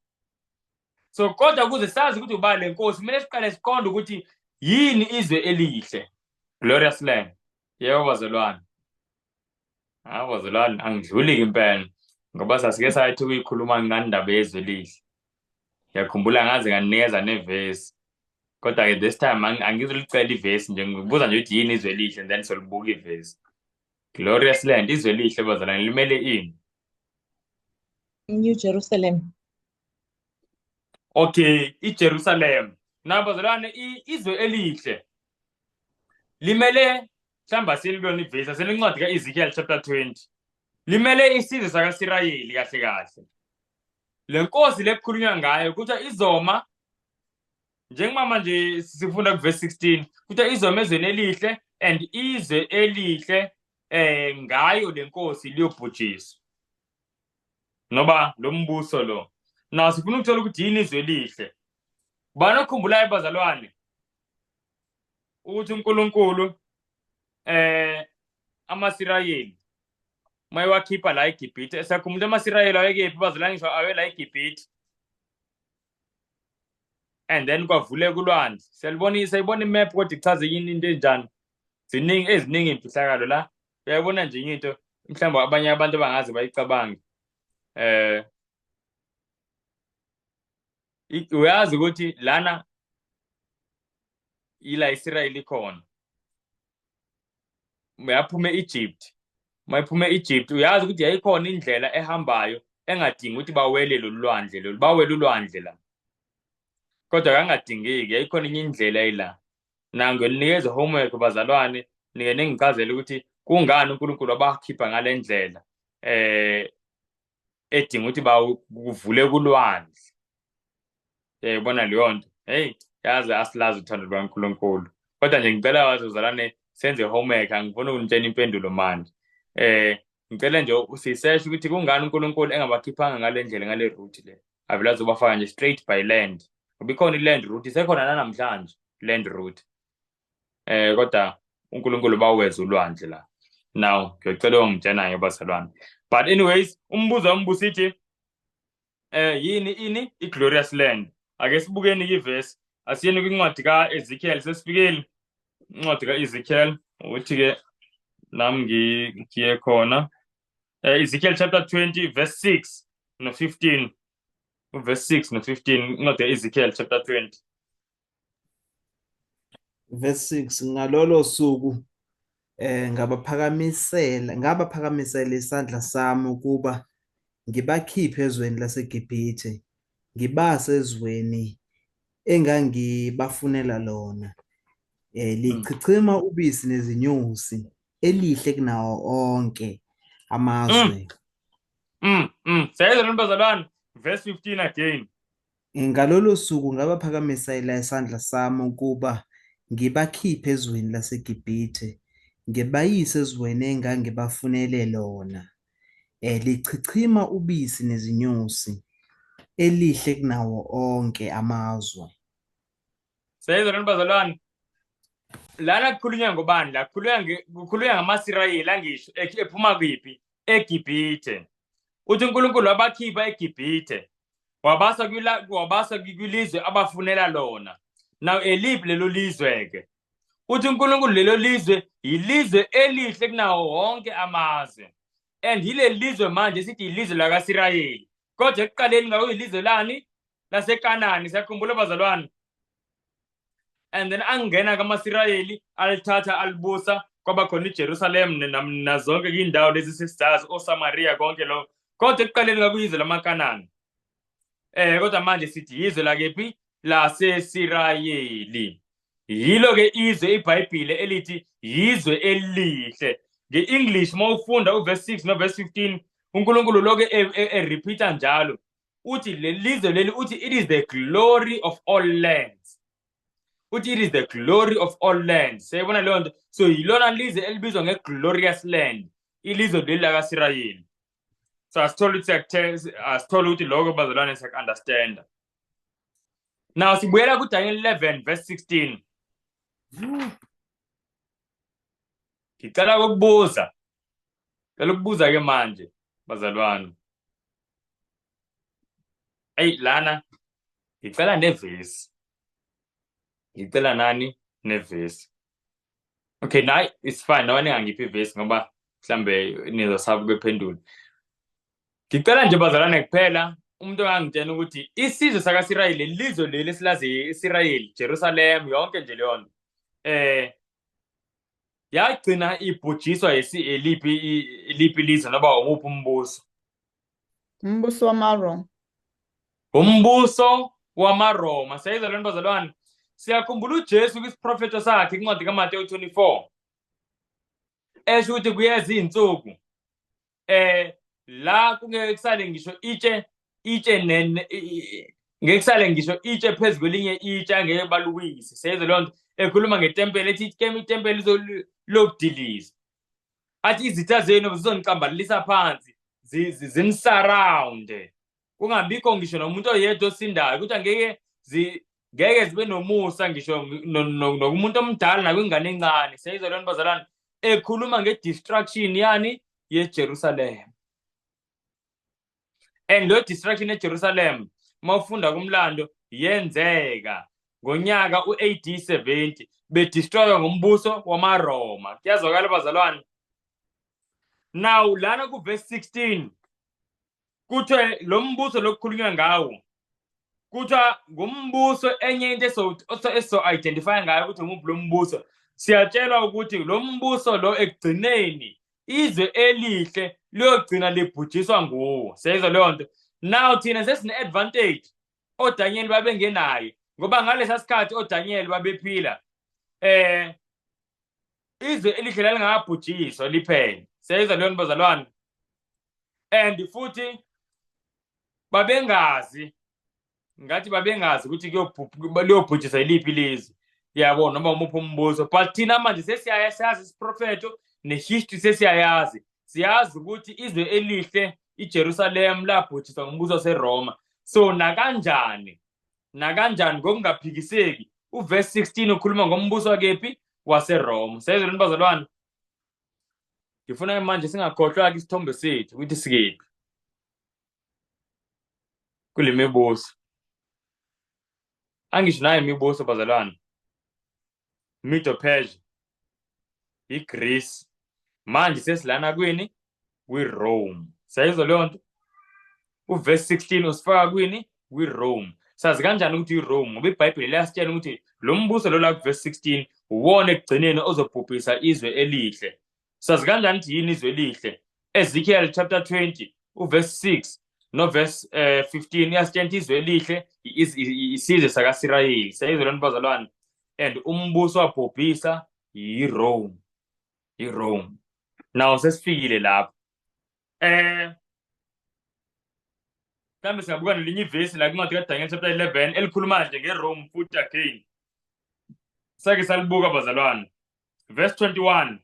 So kodwa ukuze sazi ukuthi uba le nkosi, kumele siqale siqonde ukuthi yini izwe elihle, glorious land. Yebo bazalwane. Hawu bazalwane, angidluli impela ngoba sasike sathi ukuyikhuluma ngandaba yezwe elihle. Ngiyakhumbula ngaze nganikeza nevesi. Kodwa ke this time angizulicela ivesi nje, ngibuza nje ukuthi yini izwe elihle, and then solibuka ivesi. Glorious land, izwe elihle bazalwane, limele ini? New Jerusalem. Okay, iJerusalem. Na bazalwane, izwe elihle limele, mhlawumbe asilibona ivesi, aselincwadi kaEzekiel chapter 20. Limele isizwe sakaSirayeli kahle kahle. Le nkosi lekukhulunywa ngayo kuthiwa izoma, njengoba manje sifunda kuverse 16, kuthiwa izoma ezweni elihle, and izwe elihle ngayo le nkosi liyobhujiswa. Ngoba lo mbuso lo. Now sifuna ukuthola ukuthi yini izwe elihle. Bani okhumbulayo bazalwane ukuthi uNkulunkulu amaSirayeli mayewakhipha la eGibhithe, esakhumbula amaSirayeli ayekephi bazalwane? Ngisho awe la eGibhithe and then kwavuleka ulwandle. Siyalibona, siyayibona imap, kodwa ichaza yini into enjani? Ziningi, eziningi imfihlakalo la. Uyayibona nje into mhlawumbe abanye abantu abangaze bayicabange. Uyazi ukuthi lana ila Israel ikhona. Uyaphuma eEgypt. Mayiphuma eEgypt, uyazi ukuthi yayikhona indlela ehambayo engadingi ukuthi bawele lolu lwandle lolu, bawele ulwandle la. Kodwa kangadingeki, yayikhona enye indlela ila. Nangu nginikeza homework bazalwane, nike ningichazele ukuthi kungani uNkulunkulu wabakhipha ngale ndlela edinga ukuthi bawuvule kulwandle. Uyayibona leyo nto? Hey, yazi asilazi uthando lwaNkulunkulu. Kodwa nje ngicela bazalwane senze homework, angifuni ukunitshela impendulo manje. Ngicela nje usiseshe ukuthi kungani uNkulunkulu engabakhiphanga ngale ndlela, ngale route le. Avele azobafaka nje straight by land. Ngoba ikhona i-land route, isekhona nanamhlanje land route. Kodwa uNkulunkulu baweza ulwandle la. Now ngiyocela ungitshena ke bazalwane. But anyways, umbuzo wami busithi yini ini iglorious land? Ake sibukeni ivesi. Asiyeni kwincwadi kaEzekiel, sesifikile. Incwadi kaEzekiel uthi ke nami ngiye khona. Ezekiel chapter 20 verse 6. no-15, uverse 6 no-15, incwadi ka-Ezekiel chapter 20. Verse 6, ngalolo suku ngabaphakamisela isandla sami ukuba ngibakhiphe ezweni laseGibhithe, ngibase ezweni engangibafunela lona, lichichima ubisi nezinyosi, elihle kunawo onke amazwe. Siyayizwa bazalwane, verse 15 again. Ngalolo suku ngabaphakamisela isandla sami ukuba ngibakhiphe ezweni laseGibhithe, ngibayise ezweni engangibafunele lona, lichichima ubisi nezinyosi, elihle kunawo onke amazwe. Siyayizwa bazalwane. Lana kukhulunywa ngobani la? Kukhulunywa ngamaSirayeli, angisho ephuma kwiphi? eGibhithe. Uthi uNkulunkulu wabakhipha eGibhithe, wabasa kwilizwe abafunela lona. Now eliphi lelo lizwe ke? Uthi uNkulunkulu lelo lizwe yilizwe elihle kunawo wonke amazwe. And yileli lizwe manje sithi ilizwe lakaSirayeli. Kodwa ekuqaleni kwakuyilizwe lani? LaseKanani. Siyakhumbula bazalwane. And then angena kamaSirayeli, alithatha alibusa, kwaba khona iJerusalem nazonke indawo lezi sesizazi, oSamaria, konke lokho. Kodwa ekuqaleni kwakuyizwe lamaKanani. Kodwa manje sithi yizwe lakephi? LaseSirayeli. Yilo ke izwe iBhayibhile elithi yizwe elihle. Nge-English mawufunda uverse 6 no verse 15, uNkulunkulu lokho e-repeat njalo. Uthi leli lizwe leli, uthi it is the glory of all lands. Uthi it is the glory of all lands. Siyayibona leyo nto. So yilona lizwe elibizwa nge-glorious land, ilizwe leli lakaSirayeli. So asithole ukuthi lokho bazalwane siyaku-understanda. Now sibuyela kuDaniel 11 verse 16. Ngicela ukubuza. Ngicela ukubuza ke manje bazalwane. Ey, lana ngicela nevesi. Ngicela nani nevesi. Okay, nayi it's fine, noma ningangiphi ivesi ngoba mhlambe nizosaba ukuphendula. Ngicela nje bazalwane kuphela umuntu ongangitshela ukuthi isizwe sakaSirayeli, lelizwe leli esilazi iSirayeli, Jerusalem, yonke nje leyo nto, yagcina ibhujiswa eliphi ilizwe noma umuphi umbuso? Umbuso wamaRoma. Umbuso wamaRoma. Siyayizwa lento bazalwane. Siyakhumbula uJesu kwisiprofetho sakhe incwadi kaMateyu 24, esho ukuthi kuyeza izinsuku la kungeke kusale ngisho itshe ngeke kusale ngisho itshe phezu kwelinye itshe, angeke baluwise. Siyayizwa leyo nto, ekhuluma ngetempeli, ethi itempeli lizokudiliza, athi izitha zenu zizonicambalisa phansi, zinisurrounde, kungabikho ngisho nomuntu oyedwa osindayo, ukuthi angeke ngeke zibe nomusa ngisho nokumuntu omdala nakwingane encane. Siyayizwa leyo nto bazalwane, ekhuluma nge-destruction yani yeJerusalem. And lo destruction eJerusalem, mawufunda kumlando, yenzeka ngonyaka u-AD 70, bedestroywa ngumbuso wamaRoma. Kuyazwakala bazalwane? Now lana ku verse 16 kuthiwe lo mbuso lokukhulunywa ngawo kuthiwa ngumbuso, enye into eso identify ngayo ukuthi umuphi lo mbuso, siyatshelwa ukuthi lo mbuso lo ekugcineni izwe elihle liyogcina libhujiswa nguwo. Siyayizwa leyo nto? Now thina sesine advantage oDaniel babengenayo, ngoba ngalesa sikhathi oDaniel babephila izwe elihle lalingakabhujiswa liphele. Siyayizwa leyo nto bazalwane? And futhi babengazi, ngathi babengazi ukuthi liyobhujiswa yiliphi ilizwe, yabo, noma umuphi umbuso. But thina manje sesiyayazi isiprofetho nehistory, sesiyayazi, siyazi ukuthi izwe elihle iJerusalem labhujiswa ngumbuso waseRoma. So nakanjani nakanjani, ngokungaphikiseki, uverse 16 ukhuluma ngombuso wakephi? WaseRoma. Siyezwa bazalwane? Ngifuna manje singakhohlwa isithombe sethu ukuthi sikephi kule mibuso. Angisho nayo imibuso bazalwane, Medo Persia, iGreece, manje sesilana kwini? KwiRome. Siyayizwa leyo nto? Uverse 16 usifaka kwini? KwiRome. Sazi kanjani ukuthi iRome? Ngoba iBhayibheli liyasitshela ukuthi lo mbuso lo la kuverse 16 uwona ekugcineni ozobhubhisa izwe elihle. Sazi kanjani ukuthi yini izwe elihle? Ezekiel chapter 20 uverse 6 noverse 15 iyasitshela ukuthi izwe elihle isizwe sakaSirayeli. Siyayizwa lento bazalwane? And umbuso wabhubhisa yiRome. IRome. Now sesifikile lapho. Mhlawumbe singabuka nelinye ivesi la kwincwadi kaDaniel chapter 11 elikhuluma nje ngeRome futhi again. Sake salibuka bazalwane. Verse 21.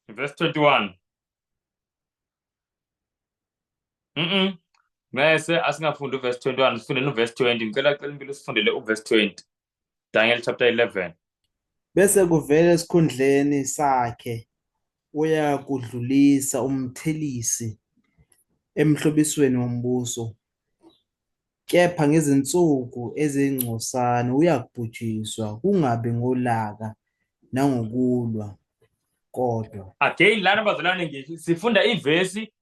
Verse 21. Ngese asingafundi uverse 21, sifunde noverse 20. Ngicela cela impilo sifundele uverse 20. Daniel chapter 11. Bese kuvela esikhundleni sakhe uyakudlulisa umthelisi emhlobisweni wombuso, kepha ngezinsuku eziyingcosana uyakubhujiswa, kungabi ngolaka nangokulwa kodwa. Again lana bazalwane sifunda ivesi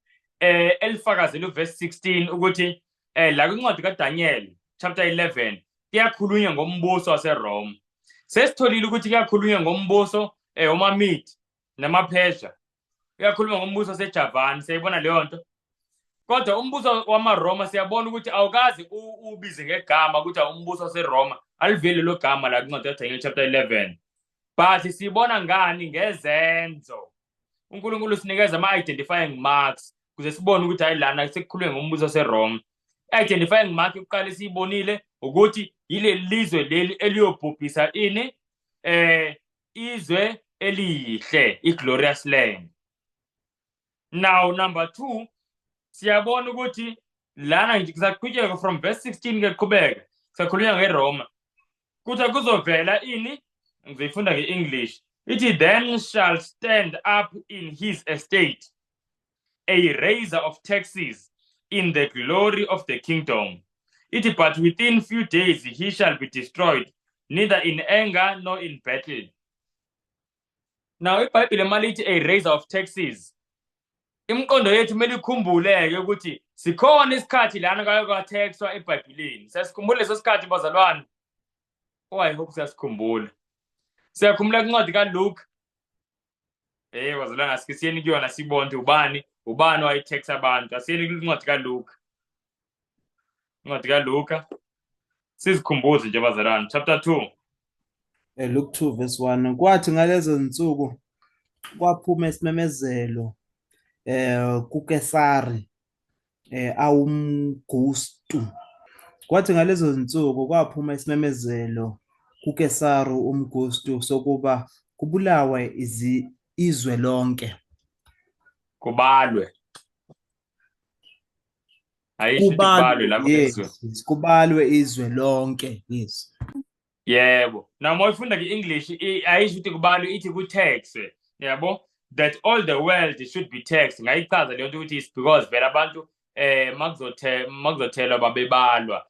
elifakazela uverse 16 ukuthi la kwincwadi kaDaniel chapter 11 kuyakhulunywa ngombuso waseRome. Sesitholile ukuthi kuyakhulunywa ngombuso wamaMede namaPersia. Uyakhuluma ngombuso waseJavan, siyayibona leyo nto. Kodwa umbuso wamaRoma siyabona ukuthi awukazi ubize ngegama ukuthi umbuso waseRoma, aliveli lo gama la kwincwadi kaDaniel chapter 11. But sibona ngani? Ngezenzo. uNkulunkulu sinikeza ama-identifying marks ukuze sibone ukuthi hayi lana sekukhulunywa ngombuso waseRoma. I-identifying mark yokuqala esiyibonile ukuthi yileli lizwe leli eliyobhubhisa ini izwe elihle, i-glorious land. Now number 2 siyabona ukuthi lana nje kusaqhutshekwa from verse 16 kuqhubeka kusakhulunywa ngeRoma. Kuthi kuzovela ini, ngizoyifunda nge-English, ithi then shall stand up in his estate a raiser of taxes in the glory of the kingdom. Ithi but within few days he shall be destroyed, neither in anger nor in battle. Now iBhayibheli malithi a raiser of taxes, imiqondo yethu kumele ikhumbuleke ukuthi sikhona isikhathi lana kwake kwathexwa eBhayibhelini. Siyasikhumbula leso sikhathi bazalwane? Oh, I hope siyasikhumbula. Siyakhumbula kwincwadi kaLuke. Bazalwane, asike siyeni kuyona sibone ukuthi ubani wayetax abantu. Asiyeni kwincwadi kaLuke. Incwadi kaLuka. Sizikhumbuze nje bazalwane. Chapter 2. Luke 2 verse 1. Kwathi ngalezo zinsuku kwaphuma isimemezelo kuKesari Augustu. Kwathi ngalezo zinsuku kwaphuma isimemezelo kuKesari Augustu sokuba kubulawe izwe lonke. Kubalwe. Ayisho kubalwe lapho ezweni. Yes, kubalwe izwe lonke. Yes. Yebo. Noma uyifunda nge-English ayisho ukuthi kubalwe, ithi ku-taxwe. Yabo? That all the world should be taxed. Ngayichaza leyo nto ukuthi it's because vele abantu makuzothelwa babebalwa.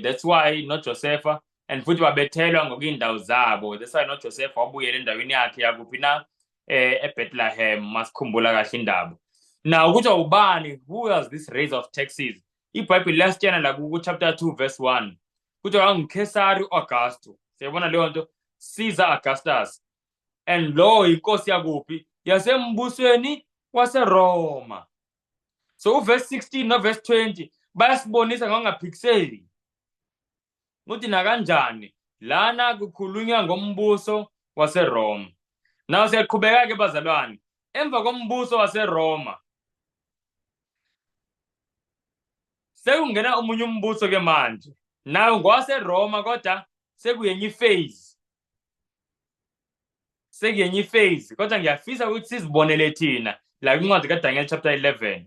That's why not Josepha and futhi babethelwa ngokuyindawo zabo. That's why not Joseph wabuyela endaweni yakhe yakuphi na eBethlehem, masikhumbula kahle indaba. Now ukuthi ubani, who was this raiser of taxes? iBhayibheli liyasitshela la ku chapter 2 verse 1. Kuthiwa nguKesari Augusto. Siyabona leyo nto, Caesar Augustus. And lo inkosi yakuphi? Yasembusweni waseRoma. So uverse 16 no verse 20 bayasibonisa ngokungaphikiseki ukuthi nakanjani lana kukhulunywa ngombuso waseRoma. Now siyaqhubeka ke bazalwane, emva kombuso waseRoma sekungena omunye umbuso ke manje, nawo ngwaseRoma kodwa sekuyenye phase. Sekuyenye phase kodwa ngiyafisa ukuthi sizibonele thina la kwincwadi kaDaniel chapter 11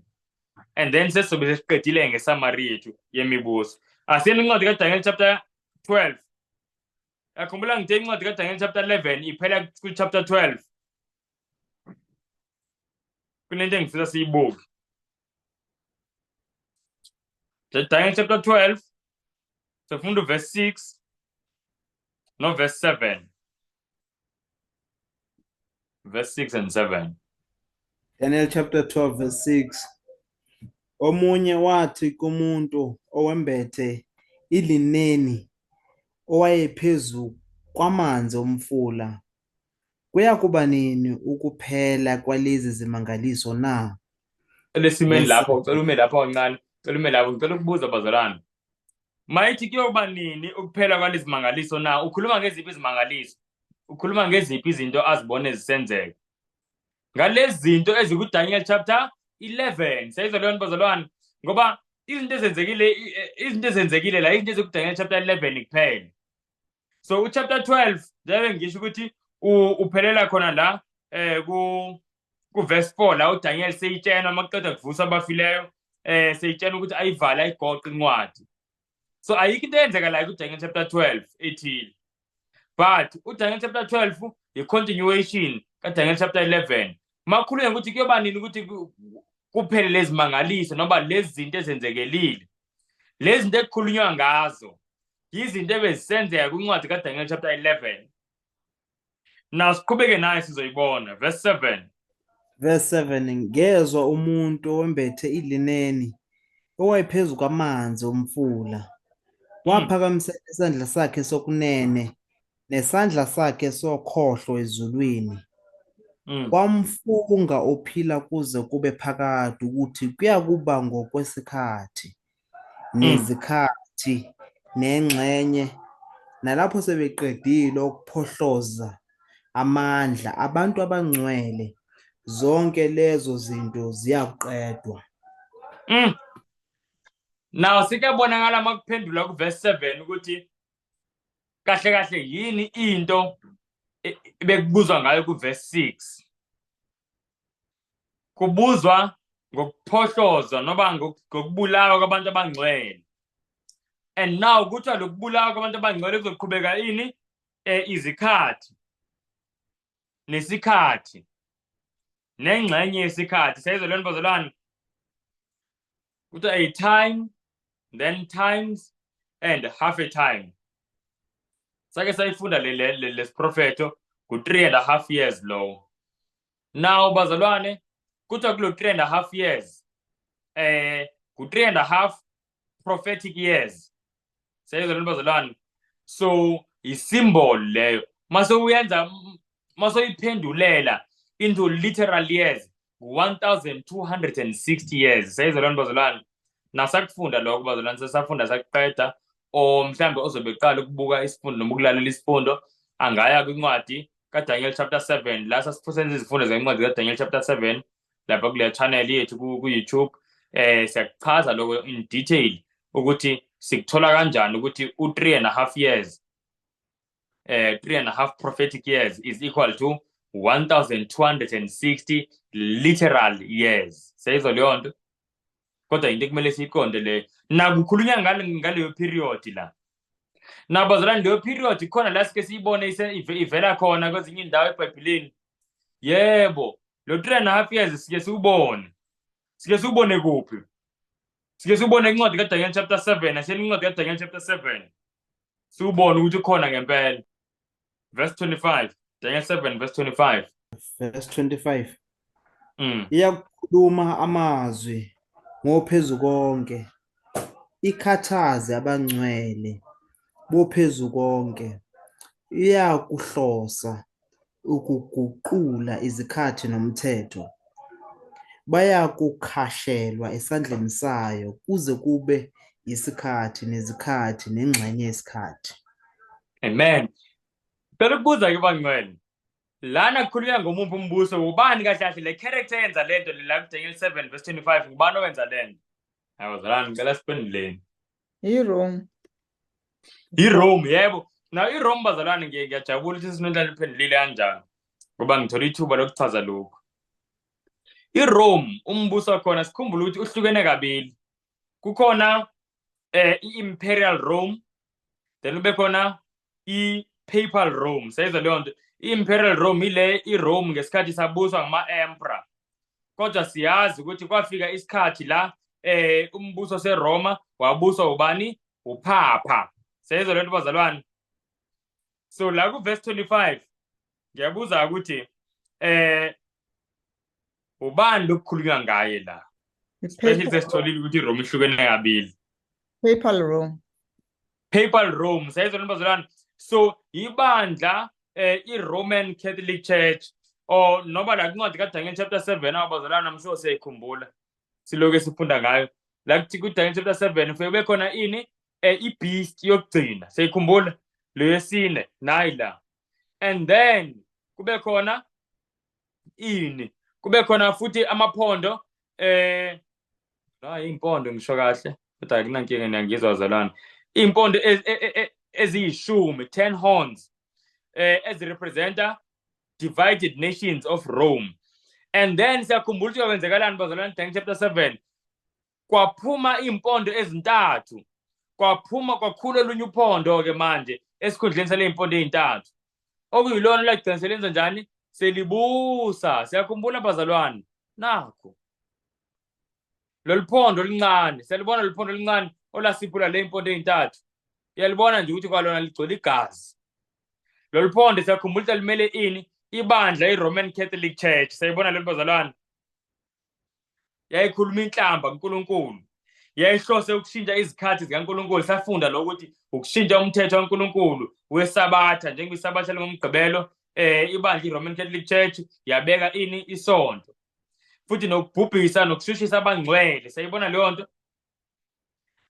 and then sesizobe sesiqedile ngesummary yethu yemibuso. Asiyeni incwadi kaDaniel chapter 12. Yakhumbula ngithe incwadi kaDaniel chapter 11 iphela ku chapter 12. Kunento engifisa siyibuke. Daniel chapter 12 sifunda verse 6 no verse 7. Verse 6 and 7. Daniel chapter 12 verse 6. Omunye wathi kumuntu owembethe ilineni owayephezu kwamanzi omfula, kuyakuba nini ukuphela kwalezi zimangaliso na? Lesimeni lapho, cela ume lapho kancane, cela ume lapho, ngicela ukubuza bazalwane. Mayithi kuyoba nini ukuphela kwalezi mangaliso na? Ukhuluma ngeziphi izimangaliso? Ukhuluma ngeziphi izinto azibone zisenzeka? Ngalezi zinto ezikuDaniel chapter 11. Siyayizwa leyo nto bazalwane? Ngoba izinto ezenzekile, izinto ezenzekile la, izinto ezikuDaniel chapter 11 kuphela. So uchapter 12 njengoba ngisho ukuthi uphelela khona la ku verse 4 la uDaniel seyitshena makuqeda kuvusa abafileyo, seyitshena ukuthi ayivale ayigoqe incwadi. So ayikho into eyenzeka la kuDaniel chapter 12 ethile. But uDaniel chapter 12 i-continuation kaDaniel chapter 11. Makhulunywa ukuthi kuyoba nini ukuthi kuphele lezi mangaliso noma lezi zinto ezenzekelile. Lezi zinto ekukhulunywa ngazo izinto ebezisenzeka kwincwadi kaDaniel chapter 11. Now siqhubeke naye sizoyibona verse 7. Verse 7, ngezwa umuntu owembethe ilineni owayephezu kwamanzi omfula, waphakamisela isandla sakhe sokunene nesandla sakhe sokhohlo ezulwini, wamfunga ophila kuze kube phakade ukuthi kuyakuba ngokwesikhathi nezikhathi nengxenye, nalapho sebeqedile ukuphohloza amandla abantu abangcwele, zonke lezo zinto ziyakuqedwa. Now sikuyabonakala makuphendula ku verse 7 ukuthi kahle kahle yini into ebekubuzwa ngayo ku verse 6. Kubuzwa ngokuphohlozwa noma ngokubulawa kwabantu abangcwele. And now kuthiwa lokubulawa kwabantu abangcwele kuzoqhubeka ini? Izikhathi nesikhathi nengxenye yesikhathi. Siyayizwa leyo nto bazalwane? Kuthiwa a time, then times and half a time. Sake sayifunda le lesiprofetho ku 3.5 years lowo. Now bazalwane, kuthiwa kulo 3.5 years, ku 3.5 prophetic years. Siyayizwa leyo nto bazalwane? So i-symbol leyo mase uyenza, mase uyiphendulela into literal years, 1260 years. Siyayizwa leyo nto bazalwane? Nasakufunda lokho bazalwane, sesafunda sakuqeda, or mhlambe ozobe eqala ukubuka isifundo noma ukulalela isifundo angaya kwincwadi kaDaniel chapter 7 la sasisenza izifundo zencwadi kaDaniel chapter 7 lapha kule channel yethu ku-YouTube. Siyakuchaza lokho in detail ukuthi sikuthola kanjani ukuthi u 3.5 years, 3.5 prophetic years is equal to 1260 literal years. Siyayizwa leyo nto? Kodwa into ekumele siyiqonde le, nakukhulunywa ngaleyo period la. Nabazalwane, leyo period khona la sike siyibone ivela khona kwezinye indawo eBhayibhelini. Yebo, lo 3.5 years sike siwubone. Sike siwubone kuphi? Sike siwubone incwadi kaDaniel chapter 7, asiyeni incwadi kaDaniel chapter 7. Siwubone ukuthi khona ngempela. Verse 25, Daniel 7 verse 25. Verse 25. Iyakukhuluma amazwi ngophezu konke, ikhathaze abangcwele bophezu konke, iyakuhlosa ukuguqula izikhathi nomthetho, bayakukhashelwa esandleni sayo kuze kube isikhathi nezikhathi nengxenye yesikhathi. Amen. Cela ukubuza ke bangcwele. Lana kukhulunywa ngomuphi umbuso? Ubani kahle kahle le character yenza lento la kuDaniel 7 verse 25? Ngubani owenza lento? Hayi bazalwane, ngicela siphenduleni. IRome. IRome, yebo. Now iRome bazalwane, ngiyajabula ukuthi sinonhlalo iphendulile kanjani, ngoba ngithola ithuba lokuchaza lokhu. IRome umbuso wakhona, sikhumbule ukuthi uhlukene kabili. Kukhona i-Imperial Rome, then kube khona i-Papal Rome. Siyayizwa leyo nto? I-Imperial Rome ile iRome ngesikhathi sabuswa ngama-emperor. Kodwa siyazi ukuthi kwafika isikhathi la umbuso seRoma wabuswa ubani? Uphapha. Siyayizwa leyo nto bazalwane? So la ku verse 25 ngiyabuza ukuthi ubani lokukhulunywa ngaye la? Especially sesitholile ukuthi iRome ihlukene kabili. Papal Rome. Papal Rome, sayizona bazalwane. So ibandla i-Roman Catholic Church or noma la kuncwadi kaDaniel chapter 7 abazalwane, I'm sure siyayikhumbula. Siloke sifunda ngayo. La kuthi kuDaniel chapter 7 kufike kube khona ini i-beast yokugcina. Siyayikhumbula lo yesine nayi la. And then kube khona ini? Kube khona futhi amaphondo la impondo ngisho kahle kodwa akunankinga niyangizwa bazalwane. Impondo eziyishumi, 10 horns ezirepresenta divided nations of Rome. And then siyakhumbula ukuthi kwenzekalani bazalwane, Daniel chapter 7 kwaphuma impondo ezintathu, kwaphuma kwakhula olunye uphondo ke manje esikhundleni sale impondo ezintathu okuyilona lagcina selenza njani, selibusa. Siyakhumbula bazalwane, nakho lolu phondo oluncane, siyalibona lolu phondo oluncane olasiphula le impondo ezintathu, uyalibona nje ukuthi kwalona ligcwele igazi. Lolu phondo siyakhumbula ukuthi limele ini, ibandla i-Roman Catholic Church. Siyayibona lolu bazalwane, yayikhuluma inhlamba kuNkulunkulu, yayihlose ukushintsha izikhathi zikaNkulunkulu. Safunda lokuthi ukushintsha umthetho kaNkulunkulu wesabatha, njengoba isabatha lingumgqibelo, ibandla i-Roman Catholic Church yabeka ini, isonto, futhi nokubhubhisa nokushushisa abangcwele. Sayibona leyo nto,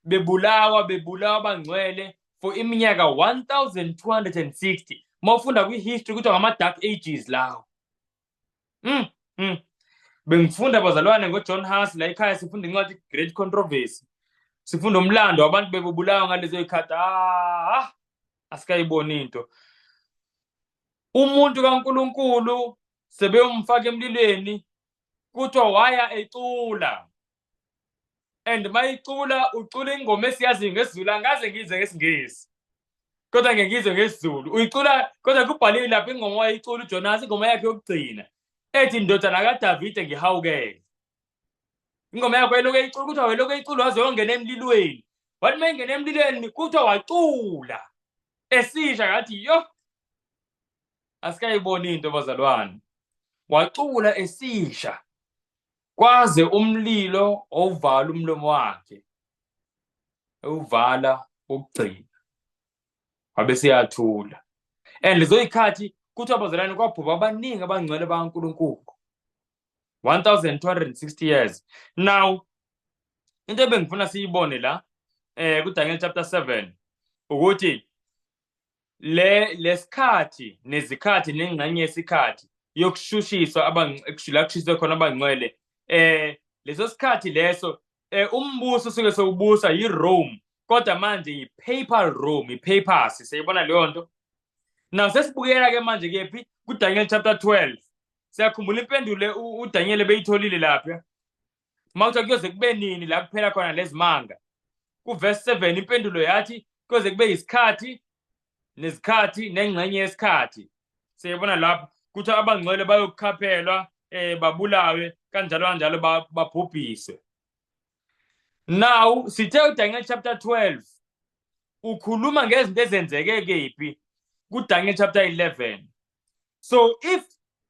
bebulawa abangcwele for iminyaka 1260. Mawufunda kwi-history kuthiwa ngama-dark ages lawo. Bengifunda bazalwane ngoJohn Huss la ekhaya, sifunda incwadi Great Controversy, sifunda umlando wabantu bebubulawa ngalezo zikhathi. Asikayiboni into. Umuntu kaNkulunkulu sebeyomfaka emlilweni, kuthiwa waya ecula, and mayicula ucula ingoma esiyaziyo ngesiZulu, angaze ngizwe ngesiNgisi kodwa ngeke ngizwe ngesiZulu uyicula, kodwa kubhaliwe lapha ingoma wayicula uJonas, ingoma yakhe yokugcina ethi ndodana kaDavide ngihawukele. Ingoma yakhe wayelokhu eyicula, kuthiwa wayelokhu eyicula waze wayongena emlilweni. Wathi uma engena emlilweni kuthiwa wacula esisha, ngathi yo asikayiboni into bazalwane. Wacula esisha kwaze umlilo owuvala umlomo wakhe, ewuvala ukugcina, wabe seyathula. And lezo yikhathi kuthiwa bazalwane kwabhubha abaningi abangcwele bakaNkulunkulu, 1260 years. Now into ebengifuna siyibone la kuDaniel chapter 7 ukuthi le lesikhathi nezikhathi nengxenye yesikhathi yokushushiswa la kushiswe khona abangcwele, leso sikhathi leso umbuso usuke sewubusa yiRome, kodwa manje yi-Papal Rome, i-papacy. Siyibona leyo nto. Now sesibukela ke manje kephi, kuDaniel chapter 12. Siyakhumbula impendulo uDaniel ebeyitholile lapha mawuthi kuyoze kube nini la kuphela khona lezimanga. Kuverse 7 impendulo yathi kuyoze kube isikhathi nezikhathi nengxenye yesikhathi. Siyibona lapho kuthi abangcwele bayokukhaphelwa babulawe kanjalo kanjalo babhubhiswe. Now sithe uDaniel chapter 12 ukhuluma ngezinto ezenzeke kephi, kuDaniel chapter 11. So if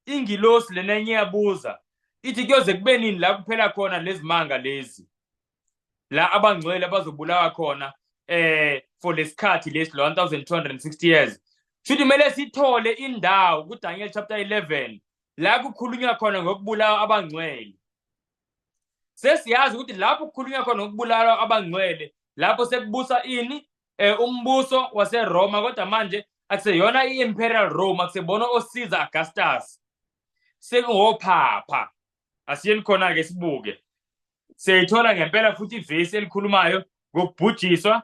ingilosi lena enye yabuza ithi kuyoze kube nini la kuphela khona lezimanga lezi, la abangcwele abazobulawa khona for lesikhathi lesi lo 1260 years, shuthi kumele sithole indawo kuDaniel chapter 11 la kukhulunywa khona ngokubulawa abangcwele. Sesiyazi ukuthi lapho kukhulunywa khona ngokubulawa abangcwele, lapho sekubusa ini, umbuso waseRoma, kodwa manje akuseyona i-Imperial Rome, akusebona oCaesar Augustus, sekungophapha. Asiyeni khona-ke sibuke, siyayithola ngempela futhi ivesi elikhulumayo ngokubhujiswa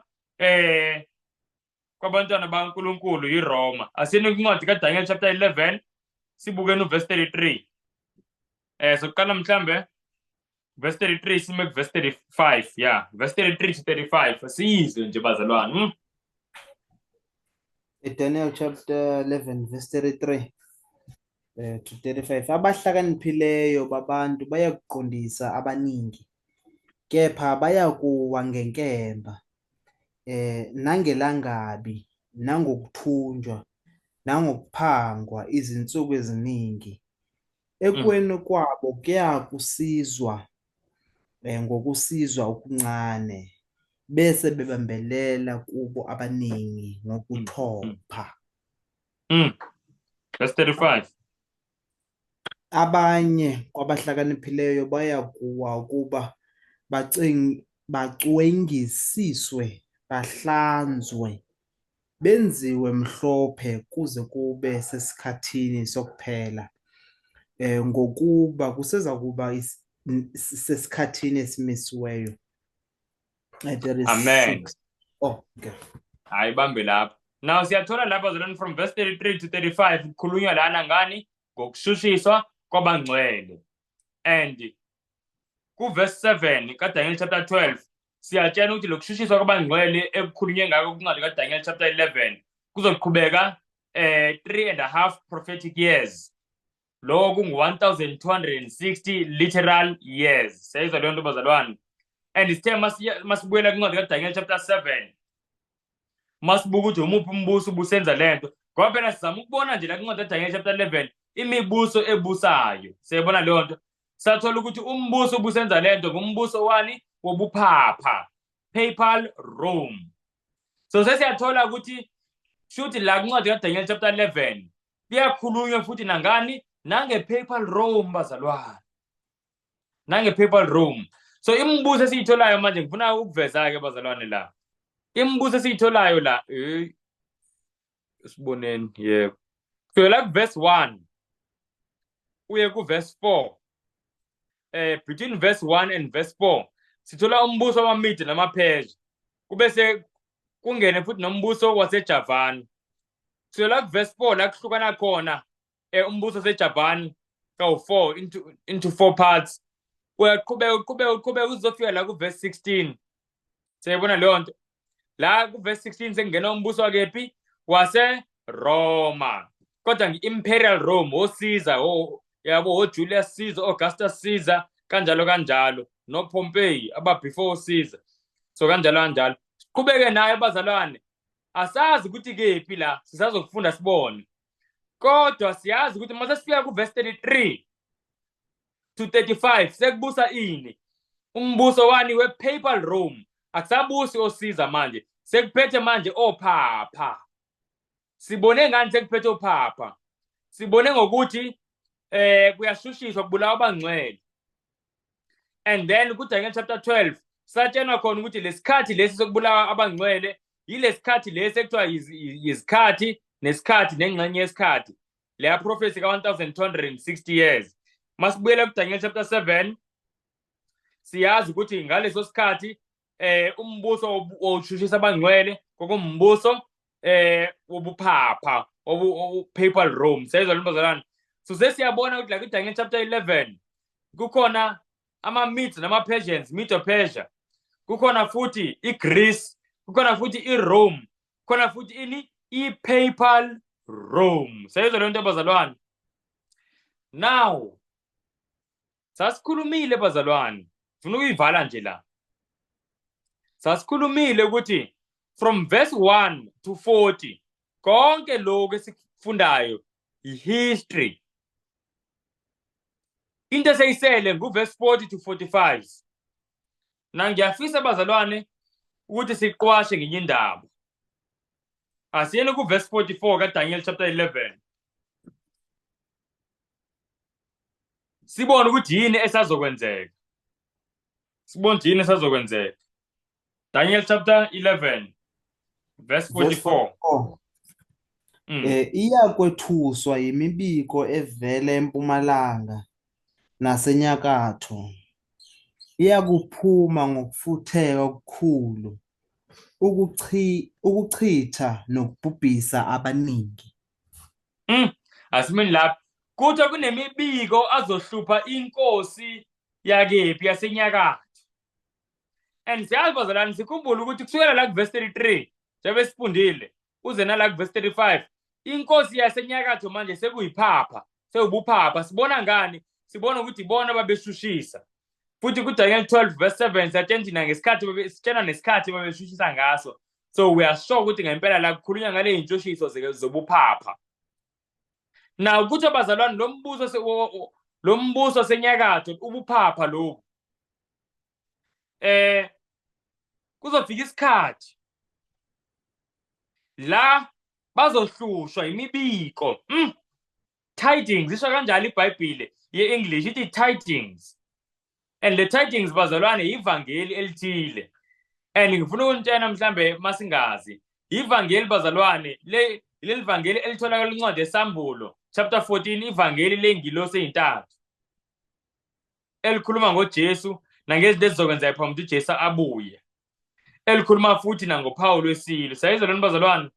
kwabantwana baNkulunkulu yiRoma. Asiyeni kwincwadi kaDaniel chapter 11 sibukeni uverse 33. Sokuqala mhlambe verse 33 sime ku verse 35. Yeah, verse 33 to 35, siyizwe nje bazalwane. Daniel chapter 11 verse 33 to 35. Abahlakaniphileyo babantu bayakuqondisa abaningi, kepha bayakuwa ngenkemba, nangelangabi, nangokuthunjwa, nangokuphangwa izinsuku eziningi. Ekweni kwabo kuyakusizwa Ngokusizwa okuncane bese bebambelela kubo abaningi ngokuthopha. Verse 35. Abanye kwabahlakaniphileyo bayakuwa ukuba bacwengisiswe, bahlanzwe, benziwe mhlophe kuze kube sesikhathini sokuphela, ngokuba kuseza kuba sesikhathini esimisiweyo. 36. Amen. Oh, okay. Hayi, bambe lapho. Now siyathola lapha zalwane from verse 33 to 35 kukhulunywa lana ngani? Ngokushushiswa kwabangcwele. And ku verse 7 kaDaniel chapter 12 siyatshela ukuthi lokushushiswa kwabangcwele ekukhulunywe ngako kuncwadi kaDaniel chapter 11 kuzoqhubeka 3.5 prophetic years. Lokho kungu-1260 literal years. Siyayizwa leyo nto bazalwane. And sithe masibuyela kwincwadi kaDaniel chapter 7 masibuka ukuthi umuphi umbuso ubusenza lento, ngoba phela sizama ukubona nje la kwincwadi kaDaniel chapter 11 imibuso ebusayo. Siyayibona leyo nto. Sathola ukuthi umbuso ubusenza lento ngumbuso wani? Wobuphapha, Papal Rome. So sesiyathola ukuthi shuthi la kwincwadi kaDaniel chapter 11 kuyakhulunywa futhi nangani? Nange-Papal Rome bazalwane, nange-Papal Rome. So imibuso esiyitholayo manje, ngifuna ukuveza-ke bazalwane la imibuso esiyitholayo la, siboneni. Yebo, so la ku-verse 1 uye ku-verse 4, between verse 1 and verse 4 sithola umbuso wamaMede namaPersia, kubese kungene futhi nombuso waseJavan. So la ku-verse 4 la kuhlukana khona umbuso waseJavan kawu-4 into four parts. Uyaqhubeka, uqhubeka, uqhubeka uzofika la ku-verse 16. Siyayibona leyo nto. La ku-verse 16 sekungena umbuso wakephi? Wase-Roma, kodwa ngi-Imperial Rome, oCaesar, yabo oJulius Caesar, Augustus Caesar, kanjalo kanjalo, noPompey aba before Caesar, so kanjalo kanjalo. Siqhubeke naye bazalwane, asazi ukuthi kephi la sisazokufunda sibone, kodwa siyazi ukuthi mase sifika ku-verse 33 to 35 sekubusa ini? Umbuso wani? We-Papal Rome. Akusabusi osiza manje, sekuphethe manje ophapha. Sibone ngani sekuphethe ophapha? Sibone ngokuthi kuyashushiswa, kubulawa abangcwele. And then kuDaniel chapter 12 satshenwa khona ukuthi lesikhathi lesi sokubulawa abangcwele yilesikhathi lesi ekuthiwa yizikhathi nesikhathi nengxenye yesikhathi, leya prophecy ka-1260 years. Masibuyela kuDaniel chapter 7, siyazi ukuthi ngaleso sikhathi umbuso owushushisa abangcwele kwakumbuso wobuphapha, Papal Rome. Siyayizwa le bazalwane. So sesiyabona ukuthi la kuDaniel chapter 11 kukhona ama-Medes nama-Persians, Medo-Persia, kukhona futhi iGreece, kukhona futhi iRome, kukhona futhi ini? I-Papal Rome. Siyayizwa le nto bazalwane. Now sasikhulumile bazalwane, ngifuna ukuyivala nje la. Sasikhulumile ukuthi from verse 1 to 40 konke lokhu esikufundayo i-history. Into eseyisele ngu-verse 40 to 45. Na ngiyafisa bazalwane ukuthi siqwashe ngenye indaba. Asiyeni ku-verse 44 kaDaniel chapter 11, sibone ukuthi yini esazokwenzeka, sibone ukuthi yini esazokwenzeka. Daniel chapter 11 verse 44. 44. Iyakwethuswa yimibiko evela empumalanga nasenyakatho. Iyakuphuma ngokufutheka okukhulu ukuchitha nokubhubhisa abaningi. Asimeni lapho. Kuthiwa kunemibiko azohlupha inkosi yakephi? Yasenyakatho. And siyazi bazalwane, sikhumbule ukuthi kusukela la ku-verse 33 njengoba sifundile uze nala ku-verse 35, inkosi yasenyakatho manje sekuyiphapha, sewubuphapha. Sibona ngani? Sibona ukuthi ibona babeshushisa. Futhi kuDaniel 12 verse 7 siyatshena thina ngesikhathi, sitshena nesikhathi babeshushisa ngaso. So we are sure ukuthi ngempela la kukhulunywa ngale yinshushiso zobuphapha. Now kuthi abazalwane, lo mbuso senyakatho, ubuphapha lobu. Kuzofika isikhathi la bazohlushwa imibiko. Tidings, isho kanjalo iBhayibhile ye-English, ithi tidings. And the tidings, bazalwane, ivangeli elithile. And ngifuna ukunitshela mhlambe masingazi, ivangeli bazalwane, le leli vangeli elitholakala incwadi yeSambulo chapter 14, ivangeli lengilosi ezintathu elikhuluma ngoJesu nangezinto ezizokwenzeka phambi ukuthi uJesu abuye, elikhuluma futhi nangophawu lwesilo. Sayizwa lona bazalwane,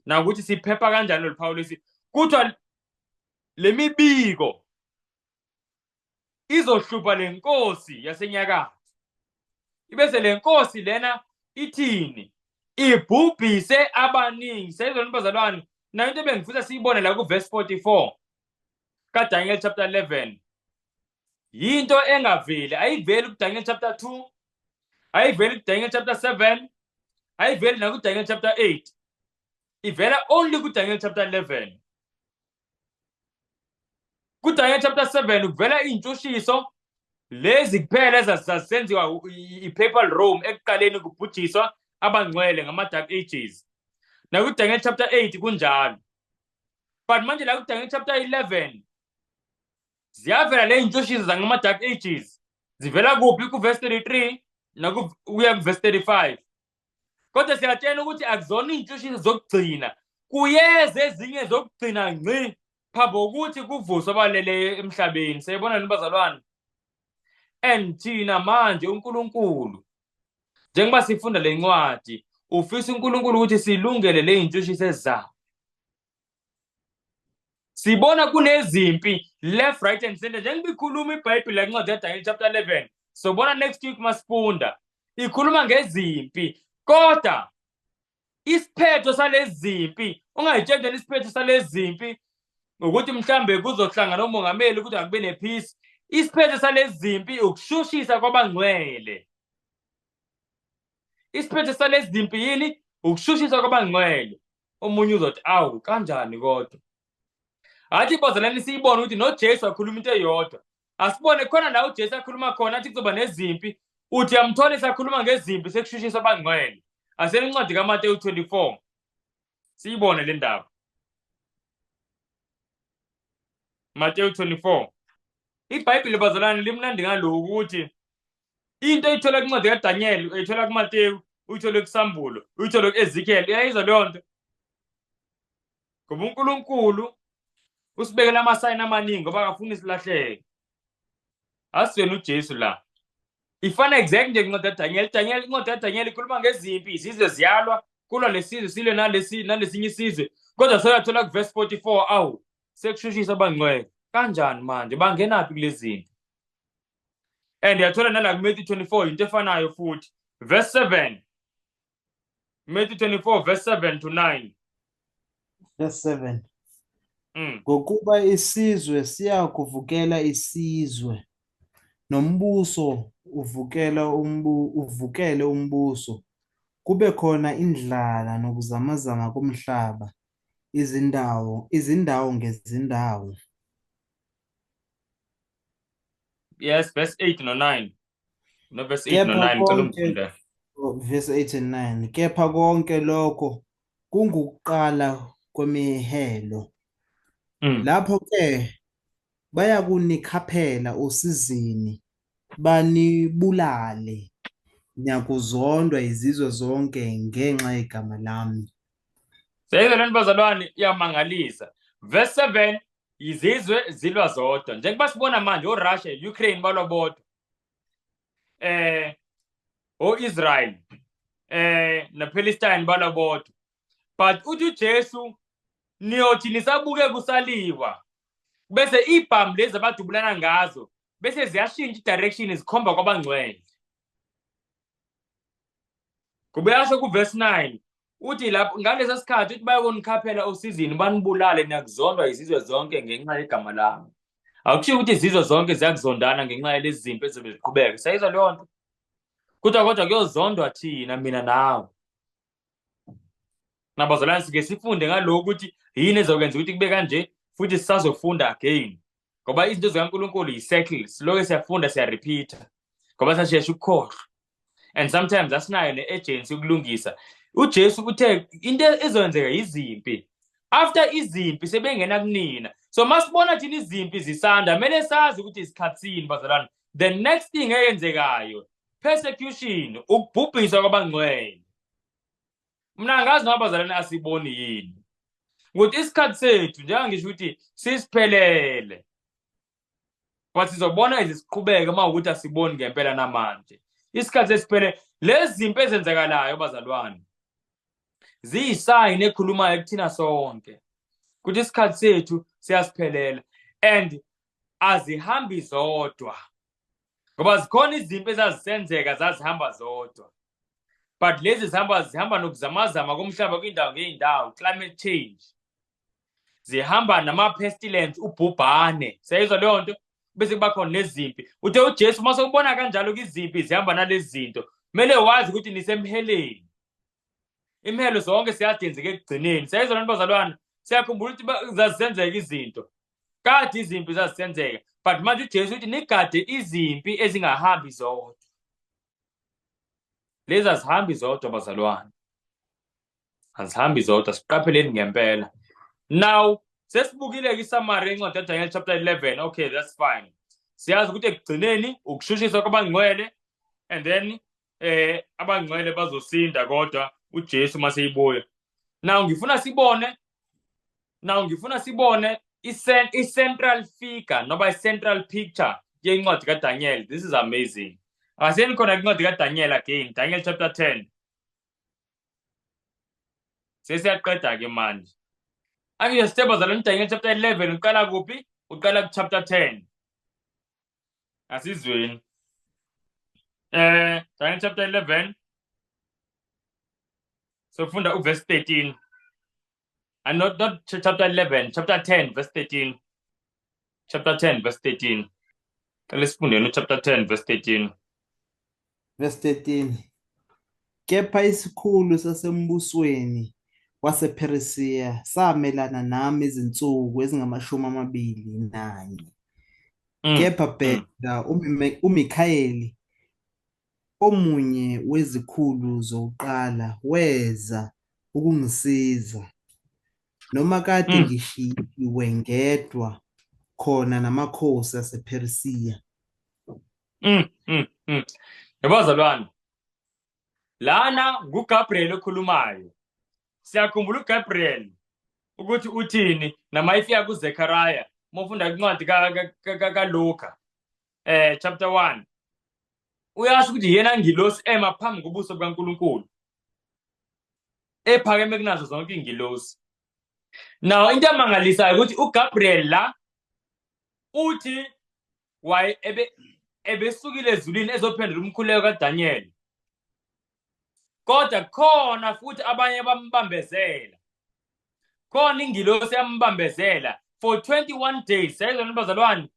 nakuthi siphepha kanjani lolu phawu lwesilo. Kuthiwa lemibiko izohlupha lenkosi yasenyakatho, ibese lenkosi lena ithini? Ibhubhise abaningi. Sayizwa lona bazalwane, nayo into ebengifisa siyibone la ku verse 44 kaDaniel chapter 11, yinto engaveli, ayiveli kuDaniel chapter 2, ayiveli kuDaniel chapter 7, ayiveli nakuDaniel chapter 8, ivela only kuDaniel chapter 11. KuDaniel chapter 7 kuvela iy'ntshushiso lezi kuphela ezazisenziwa i-Papal Rome ekuqaleni kubhujiswa abangcwele ngama-Dark Ages. NakuDaniel chapter 8 kunjalo. But manje la kuDaniel chapter 11 ziyavela le y'ntshushiso zangama-Dark Ages. Zivela kuphi? Ku-verse 33 nakuya ku-verse 35. Kodwa siyatshela ukuthi akuzona iy'ntshushiso zokugcina, kuyeza ezinye zokugcina ngci phambi kokuthi kuvuswe abalele emhlabeni. Siyayibona yini bazalwane? And thina manje uNkulunkulu, njengoba sifunda le ncwadi, ufisa uNkulunkulu ukuthi silungele le y'ntshushiso ezizayo. Sibona kunezimpi left, right and center, njengoba ikhuluma iBhayibheli la incwadi kaDaniel chapter 11. Sobona next week masifunda, ikhuluma ngezimpi, kodwa isiphetho salezi zimpi ungayitsheli isiphetho salezi zimpi ukuthi mhlambe kuzohlangana umongameli ukuthi akube nepeace. Isiphetho salezi zimpi ukushushisa kwabangcwele. Isiphetho salezi zimpi yini? Ukushushisa kwabangcwele. Omunye uzothi, awu kanjani kodwa? Athi bazalwane, siyibone ukuthi noJesu akhuluma into eyodwa. Asibone khona la uJesu akhuluma khona athi kuzoba nezimpi, uthi amthole sakhuluma ngezimpi sekushushiswa abangcwele. Asele incwadi kaMateyu 24 siyibone le ndaba. Mateyu 24. IBhayibheli bazalwane limnandi ngalokhu ukuthi into oyithola kwincwadi kaDaniel uyithola kuMateyu, uyithole kuSambulo, uyithole ku-Ezekiel. Uyayizwa leyo nto? Ngoba uNkulunkulu usibekela amasayini amaningi ngoba akafuni silahleke. Asizweni uJesu la. Ifana exact nje incwadi kaDaniel. Daniel, incwadi kaDaniel ikhuluma ngezimpi, izizwe ziyalwa, kulwa lesizwe silwe nalesi nalesinye isizwe. Kodwa soyathola kuverse 44, awu sekushushisa abangcwele. Kanjani manje? Bangenaphi kulezi zinto? And yathola nala kuMatthew 24 into efanayo futhi. Verse 7. Matthew 24 verse 7 to 9. Verse 7. Ngokuba isizwe siyakuvukela isizwe, nombuso uvukela uvukele umbuso, kube khona indlala nokuzamazama komhlaba, izindawo ngezindawo. Yes, verse 8 no 9. No verse 8 no Kepha 9 ngicela konke ungifundele. Verse 8 and 9. Kepha konke lokho kungukuqala kwemihelo. Lapho ke bayakunikhaphela osizini, banibulale, niyakuzondwa izizwe zonke ngenxa yegama lami. Seyizwa lento bazalwane, iyamangalisa. Verse 7, izizwe zilwa zodwa. Njengoba sibona manje oRussia, Ukraine balwa bodwa. O-Israel nePalestine balwa bodwa. But uthi uJesu niyothi nisabuke kusaliwa, bese ibhamu lezi abadubulana ngazo bese ziyashintsha i-direction, zikhomba kwabangcwele. Kuba yasho kuverse 9 uthi lapho ngalesa sikhathi uthi bayokunikhaphela osizini banibulale, niyakuzondwa izizwe zonke ngenxa yegama lami. Akushiwo ukuthi izizwe zonke ziyakuzondana ngenxa yalezi zimpi ezizobe ziqhubeka. Sayizwa leyo nto? Kodwa kuyozondwa thina, mina nawe. Nabazalwane, sike sifunde ngalokhu ukuthi yini ezokwenza ukuthi kube kanje, futhi sisazofunda again. Ngoba izinto zikaNkulunkulu yi-circle, siloke siyafunda, siyarepeat-a ngoba sashesha ukukhohlwa. And sometimes asinayo ne-agency yokulungisa. UJesu uthe into ezoyenzeka izimpi. After izimpi sebengena kunina. So masibona thina izimpi zisanda, kumele sazi ukuthi isikhathini bazalwane. The next thing eyenzekayo, persecution, ukubhubhiswa kwabangcwele. Mina angazi noma bazalwane asiboni yini ukuthi isikhathi sethu, njengoba ngisho ukuthi sisiphelele, but sizobona izisiqhubeke uma ukuthi asiboni ngempela namanje. Isikhathi sesiphele. Lezi zimpi ezenzakalayo bazalwane ziyisayini ekhulumayo kuthina sonke ukuthi isikhathi sethu siyasiphelela, and azihambi zodwa, ngoba zikhona izimpi ezazisenzeka zazihamba zodwa, but lezi zihamba nokuzamazama komhlaba kwindawo ngey'ndawo, climate change, zihamba nama-pestilence, ubhubhane, siyayizwa leyo nto, bese kuba khona nezimpi. Uthe uJesu uma sokubona kanjalo izimpi zihamba nalezi zinto, kumele wazi ukuthi nisemheleni. Imihelo zonke siyadenzeka ekugcineni. Siyayizwa lento bazalwane? Siyakhumbula ukuthi zazisenzeka izinto kade, izimpi zazisenzeka, but manje uJesu uthi nigade izimpi ezingahambi zodwa. Lezi azihambi zodwa bazalwane, azihambi zodwa, siqapheleni ngempela. Now sesibukile-ke i-summary yencwadi kaDaniel chapter 11. Okay, that's fine. Siyazi ukuthi ekugcineni ukushushiswa kwabangcwele, and then abangcwele bazosinda, kodwa uJesu maseyibuya. Now ngifuna sibone i-central figure noba i-central picture yencwadi kaDaniel. This is amazing. Asiyeni khona kwincwadi kaDaniel again, Daniel chapter 10. Sesiyaqeda ke manje. Angisho sithe bazalwane, Daniel chapter 11 uqala kuphi? Uqala ku chapter 10. Asizweni. Daniel chapter 11, sofunda uverse 13. And not chapter 11, chapter 10 verse 13. Chapter 10 verse 13. Cela sifundeni chapter 10 verse 13. Verse 13. Kepha isikhulu sasembusweni wasePheresiya samelana nami izinsuku ezingama-21. Kepha bheka, uMikhayeli, omunye wezikhulu zokuqala, weza ukungisiza, noma kade ngishiyiwe ngedwa khona namakhosi asePheresiya. Yabazalwane, lana nguGabriel okhulumayo. Siyakhumbula uGabriel ukuthi uthini nama ifika kuZechariah, mawufunda incwadi kaLuka chapter 1, uyasho ukuthi yena ngilosi ema phambi kobuso bukaNkulunkulu, ephakeme kunazo zonke ingilosi. Now into emangalisayo ukuthi uGabriel la uthi waye ebe ebesukile ezulwini ezophendula umkhuleko kaDaniel, kodwa khona futhi abanye bambambezela, khona ingilosi yambambezela for 21 days. Sayizona bazalwane?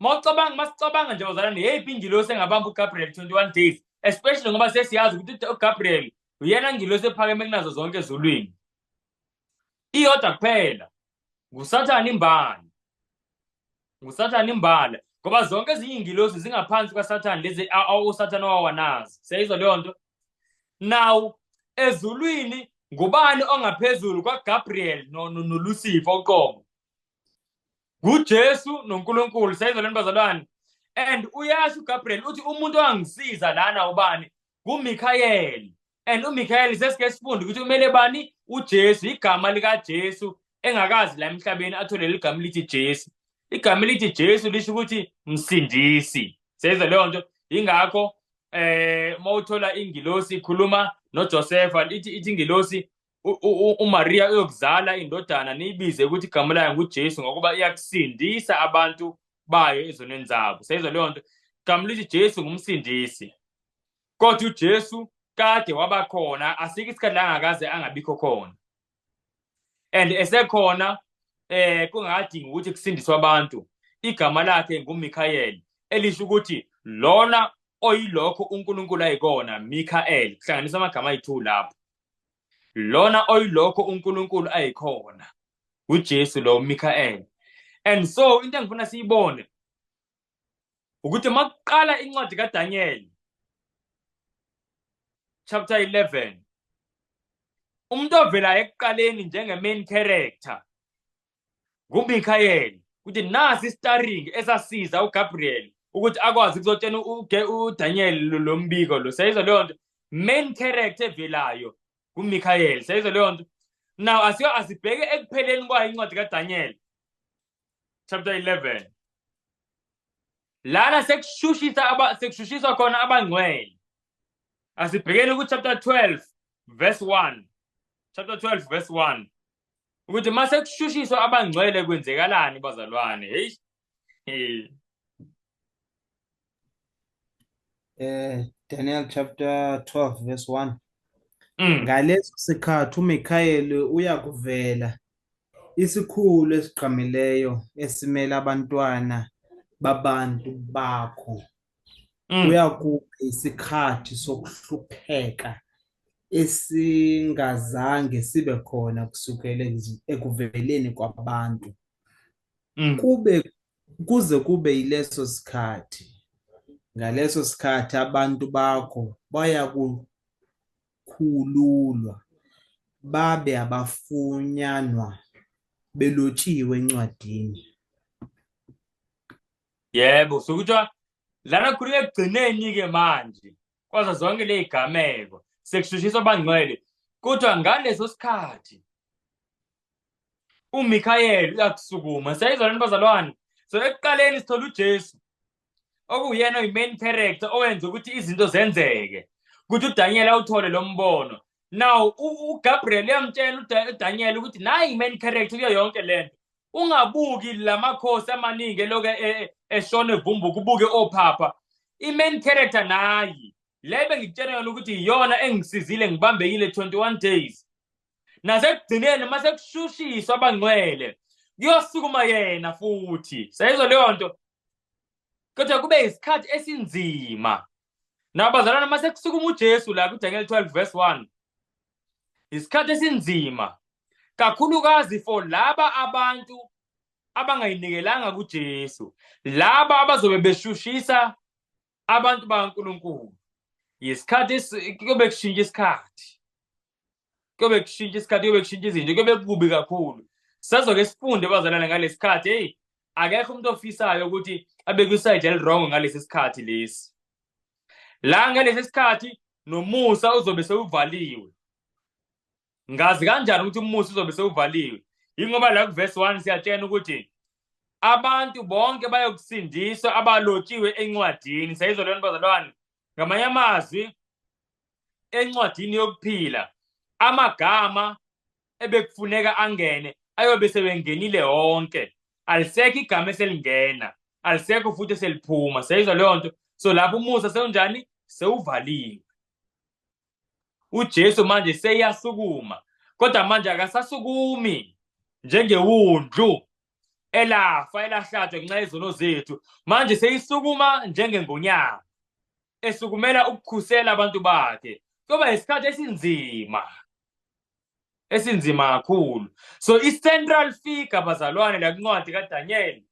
Mawucabanga, masicabanga nje bazalwane, yeyiphi ingilosi engabamba uGabriel 21 days, especially ngoba sesiyazi ukuthi uGabriel uyena ngilosi ephakeme kunazo zonke ezulwini? Iyodwa kuphela, nguSathane imbala, nguSathane imbala, ngoba zonke ezinye iy'ngilosi zingaphansi kwaSathane, lezi uSathane owawanazo. Siyayizwa leyo nto? Now ezulwini ngubani ongaphezulu kwaGabriel noLucifer uqobo? NguJesu noNkulunkulu. Siyayizwa lento bazalwane? And uyasho uGabriel uthi umuntu ongangisiza lana ubani? NguMikhayeli. And uMikhayeli sesike sifunde ukuthi kumele bani? UJesu. Igama likaJesu engakazi la emhlabeni athole leli gama lithi Jesu. Igama elithi Jesu lisho ukuthi msindisi. Siyayizwa leyo nto? Ingakho mawuthola ingilosi ikhuluma noJosepha, ithi ingilosi, uMaria uyokuzala indodana, niyibize ukuthi igama layo nguJesu, ngokuba iyakusindisa abantu bayo ezonweni zabo. Siyayizwa leyo nto? Igama lithi Jesu ngumsindisi. Kodwa uJesu kade waba khona, asikho isikhathi la angakaze angabikho khona, and esekhona kungadingi ukuthi kusindiswe abantu. Igama lakhe nguMikhayeli, elisho ukuthi lona oyilokho uNkulunkulu ayikona. Michael, kuhlanganisa amagama ayi-2 lapho, lona oyilokho uNkulunkulu ayikhona, uJesu lo Michael. And so into engifuna siyibone ukuthi makuqala incwadi kaDaniel. chapter 11, umuntu ovelayo ekuqaleni njenge-main character nguMikhayeli, ukuthi nasi i-starring esasiza uGabriel ukuthi akwazi ukuzotshela uDaniel lo mbiko lo. Siyayizwa leyo nto? Main character evelayo nguMikhayeli. Siyayizwa leyo nto? Now asibheke ekupheleni kwayo incwadi kaDaniel chapter 11. Lana sekushushiswa khona abangcwele. Asibhekeni ku chapter 12 verse 1. Chapter 12 verse 1. Ukuthi mase kushushiswa abangcwele kwenzekalani bazalwane? Hey. Hey. Daniel chapter 12 verse 1. Ngaleso sikhathi uMikhayeli uyakuvela, isikhulu esigqamileyo esimela abantwana babantu bakho. Uyakuba isikhathi sokuhlupheka esingazange sibe khona kusukela ekuveleni kwabantu. Kuze kube yileso sikhathi. Ngaleso sikhathi abantu bakho bayakukhululwa, babe abafunyanwa belotshiwe encwadini. Yebo, so kuthiwa lana khuluma ekugcineni ke manje kwazo zonke lezigameko sekushushiswa abangcwele, kodwa ngaleso sikhathi uMikhayeli uyakusukuma. Siyayizwa lento bazalwane? So ekuqaleni sithola uJesu okuyena oyi-main character owenza ukuthi izinto zenzeke, ukuthi uDaniel awuthole lo mbono. Now uGabriel uyamtshela uDaniel ukuthi nayi i-main character kuyo yonke lento. Ungabuki lamakhosi amaningi eloke eshona evumbuka, ubuke ophapha. I-main character nayi le bengikutshela yona ukuthi iyona engisizile ngibambekile 21 days. Nasekugcineni mase kushushiswa abangcwele kuyosukuma yena futhi. Sayizwa leyo nto? Kodwa kube isikhathi esinzima. Nabazalwana mase kusukuma uJesu la kuDaniel 12 verse 1, isikhathi esinzima kakhulukazi for laba abantu abangayinikelanga kuJesu, laba abazobe beshushisa abantu bakaNkulunkulu. Isikhathi kuyobe kushintsha isikhathi, kuyobe kushintsha isikhathi, kuyobe kushintsha izinto, kuyobe kubi kakhulu. Sazoke sifunde bazalwane ngalesikhathi. Hey, akekho umuntu ofisayo ukuthi abe kwi-side eli-wrong ngalesi sikhathi lesi. La ngalesi sikhathi nomusa uzobe sewuvaliwe. Ngazi kanjani ukuthi umusa uzobe sewuvaliwe? Yingoba la kuverse 1 siyatshena ukuthi abantu bonke bayokusindiswa abalotshiwe encwadini. Siyayizwa leyo nto bazalwane? Ngamanye amazwi, encwadini yokuphila amagama ebekufuneka angene ayobe sewengenile wonke. Alisekho igama eselingena, alisekho futhi eseliphuma. Siyayizwa leyo nto? So lapho umusa sewunjani? Sewuvaliwe. uJesu manje seyasukuma, kodwa manje akasasukumi njengewundlu elafa elahlatshwa ngenxa yezono zethu. Manje seyisukuma njengengonyama esukumela ukukhusela abantu bakhe. Kuyoba isikhathi esinzima, esinzima kakhulu. So i-central figure bazalwane la kuncwadi kaDaniel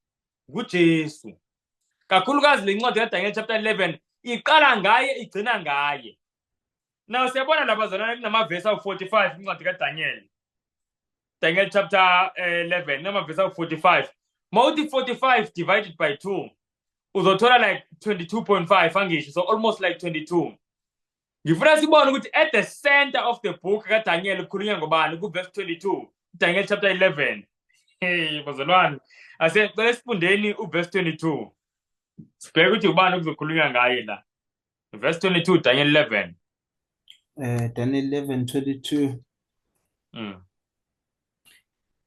nguJesu. Kakhulukazi le ncwadi kaDaniel chapter 11 iqala ngaye, igcina ngaye. Now siyabona la bazalwane kunamavesi awu-45 incwadi kaDaniel. Daniel chapter 11 namavesi awu-45. Mawuthi 45 divided by 2 uzothola like 22.5, angisho, so almost like 22. Ngifuna sibone ukuthi at the center of the book kaDaniel kukhulunywa ngobani ku verse 22, Daniel chapter 11. Hey bazalwane, asicela sifundeni u verse 22. Sibheke ukuthi ubani okuzokhulunywa ngaye la. Verse 22, Daniel 11. Daniel 11:22.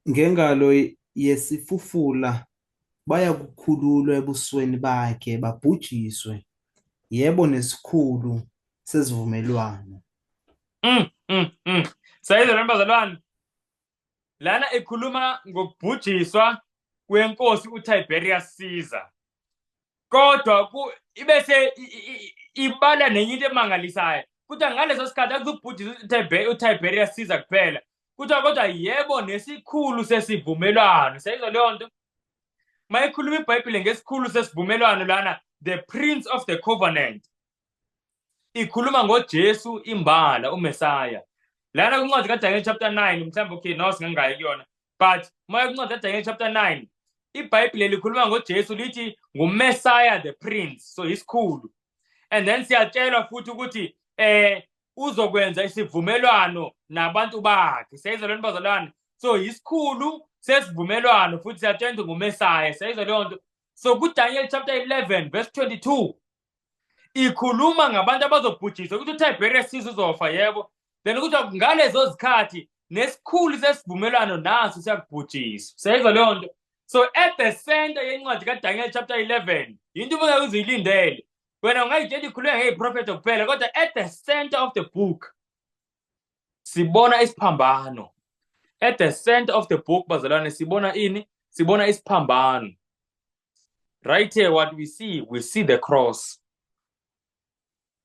Ngengalo yesifufula bayakukhululwa ebusweni bakhe babhujiswe, yebo nesikhulu sesivumelwano. Sayizwa bazalwane? Lana ekhuluma ngokubhujiswa kwenkosi uTiberius Caesar. Kodwa ibese ibala nenye into emangalisayo. Kuthiwa ngaleso sikhathi akuzubhujiswa uTiberius Caesar kuphela. Kuthiwa kodwa yebo nesikhulu sesivumelwano. Siyayizwa leyo nto? Mayikhuluma iBhayibheli ngesikhulu sesivumelwano lana, the prince of the covenant. Ikhuluma ngoJesu imbala uMesaya. Lana kwincwadi kaDaniel chapter 9 mhlawumbe okay no singangayi kuyona but uma kwincwadi kaDaniel chapter 9 iBhayibheli likhuluma ngoJesu lithi nguMessiah the Prince, so isikhulu. And then siyatshelwa futhi ukuthi uzokwenza isivumelwano nabantu bakhe. Siyayizwa leyo nto bazalwane? So isikhulu sesivumelwano futhi siyatshelwa ukuthi nguMessiah. Siyayizwa leyo nto? So kuDaniel chapter 11 verse 22 ikhuluma ngabantu abazobhujiswa ukuthi uTiberius Caesar uzofa, yebo. Then ukuthi ngalezo zikhathi nesikhulu sesivumelwano naso siyakubhujiswa. Siyayizwa leyo nto? So at the center yencwadi kaDaniel chapter 11 into ubungeke uzuyilindele. Wena ungayitshela ikhulunywa ngeyiprofetho kuphela, kodwa at the center of the book sibona isiphambano. At the center of the book bazalwane sibona ini? Sibona isiphambano. Right here what we see, we see the cross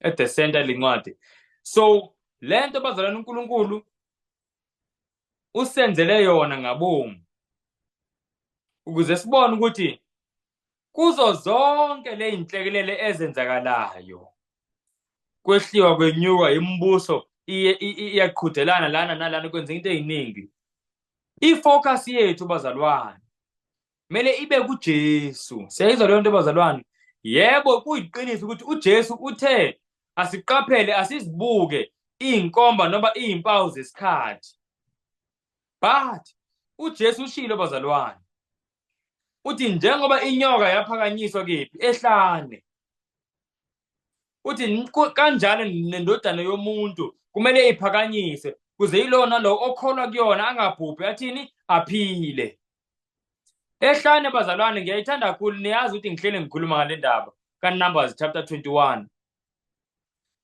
at the center lencwadi. So lento bazalwane uNkulunkulu usenzele yona ngabomu ukuze sibone ukuthi kuzo zonke le inhlekelele ezenzakalayo kwehliwa kwenyuka imibuso iyaqhudelana lana nalana kwenza into eziningi. Ifocus yethu bazalwane kumele ibe kuJesu. Siyayizwa leyo nto bazalwane? Yebo, kuyiqiniso ukuthi uJesu uthe asiqaphele asizibuke iy'nkomba noma iy'mpawu zesikhathi, but uJesu ushilo bazalwane uthi njengoba inyoka yaphakanyiswa kephi ehlane, uthi kanjalo nendodana yomuntu kumele iphakanyiswe kuze yilona lo okholwa kuyona angabhubhi athini aphile. Ehlane bazalwane ngiyayithanda kakhulu, niyazi ukuthi ngihlele ngikhuluma ngale ndaba kaNumbers chapter 21.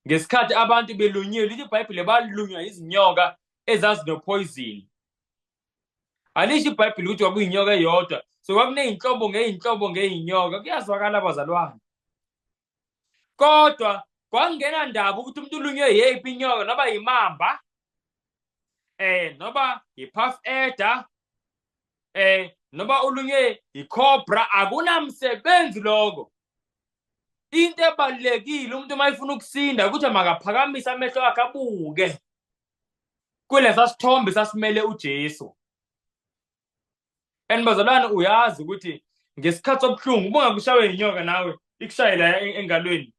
Ngesikhathi abantu belunyiwe, lithi iBhayibheli balunywa izinyoka ezazinopoison. Alisho iBhayibheli ukuthi kwakuyinyoka eyodwa, so kwakuney'nhlobo ngey'nhlobo ngey'nyoka. Kuyazwakala bazalwane. Kodwa kwakungenandaba ukuthi umuntu ulunywe yeyiphi inyoka, noba yimamba, noba yi-puff adder, noba ulunywe yi-cobra, akunamsebenzi lokho. Into ebalulekile umuntu uma efuna ukusinda ukuthi makaphakamise amehlo akhe abuke kulesa sithombe sasimele uJesu. And bazalwane uyazi ukuthi ngesikhathi sobuhlungu uma ungakushawe inyoka nawe ikushaye la engalweni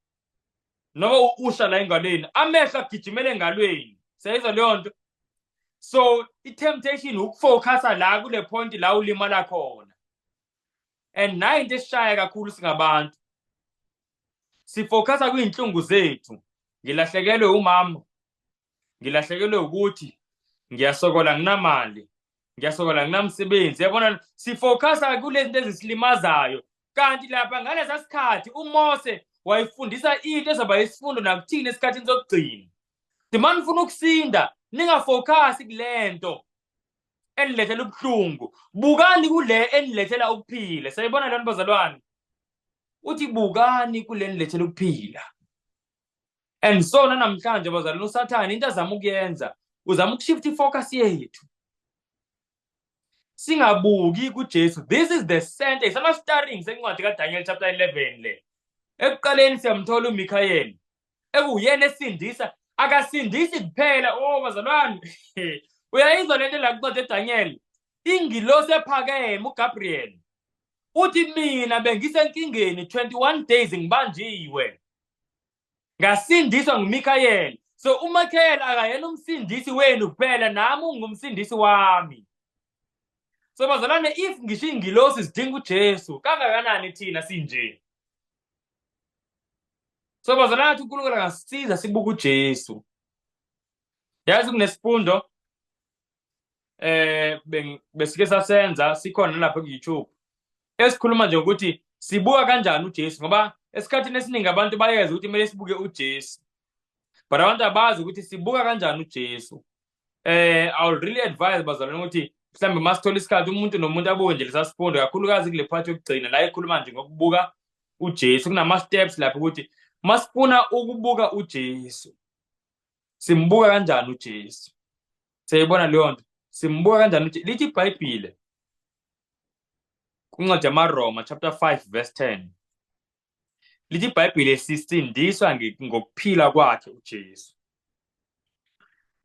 noma usha la engalweni, amehlo agijimele engalweni. Siyayizwa leyo nto? So i-temptation ukufocusa la kule point la ulimala khona. And nayo into esishaya kakhulu singabantu, sifocusa kwiy'nhlungu zethu. Ngilahlekelwe umama, ngilahlekelwe ukuthi ngiyasokola nginamali, ngiyasokola nginamsebenzi. Yabona, sifocusa kule zinto ezisilimazayo, kanti lapha ngalesa sikhathi uMose wayifundisa into ezoba isifundo nakuthina esikhathini sokugcina. Uma nifuna ukusinda ningafocasi kule nto enilethela ubuhlungu, bukani kule enilethela ukuphila. Siyayibona lona bazalwane, uthi bukani kule enilethela ukuphila. And so namhlanje bazalwane uSathane into azama ukuyenza, uzama ukushift ifocus yethu singabuki kuJesu. This is the center, isama-starring sencwadi kaDaniel chapter 11 le. Ekuqaleni siyamthola uMikhayeli ekuyena esindisa, akasindisi kuphela. Oh bazalwane, uyayizwa lento la kuncwadi eDaniel, ingilosi ephakeme uGabriel uthi mina bengisenkingeni 21 days ngibanjiwe, ngasindiswa nguMikhayeli. So uMikhayeli akayena umsindisi wenu kuphela, nami ungumsindisi wami. So bazalwane, if ngisho ingilosi zidinga uJesu, kangakanani thina sinje? So bazalwane, athi uNkulunkulu angasisiza sibuke uJesu. Yazi kunesifundo besike sasenza sikhona lapha ku-YouTube esikhuluma nje ukuthi sibuka kanjani uJesu, ngoba esikhathini esiningi abantu bayeza ukuthi kumele sibuke uJesu, but abantu abazi ukuthi sibuka kanjani uJesu. I would really advise bazalwane ukuthi mhlawumbe masithola isikhathi umuntu nomuntu abuke nje lesa sifundo, kakhulukazi kule part yokugcina la ikhuluma nje ngokubuka uJesu. Kunama steps lapho ukuthi masifuna ukubuka uJesu simbuka kanjani uJesu. Siyayibona leyo nto, simbuka kanjani uJesu. Lithi iBhayibhile kuncwadi yamaRoma chapter 5 verse 10, Lithi iBhayibheli sisindiswa ngokuphila kwakhe uJesu.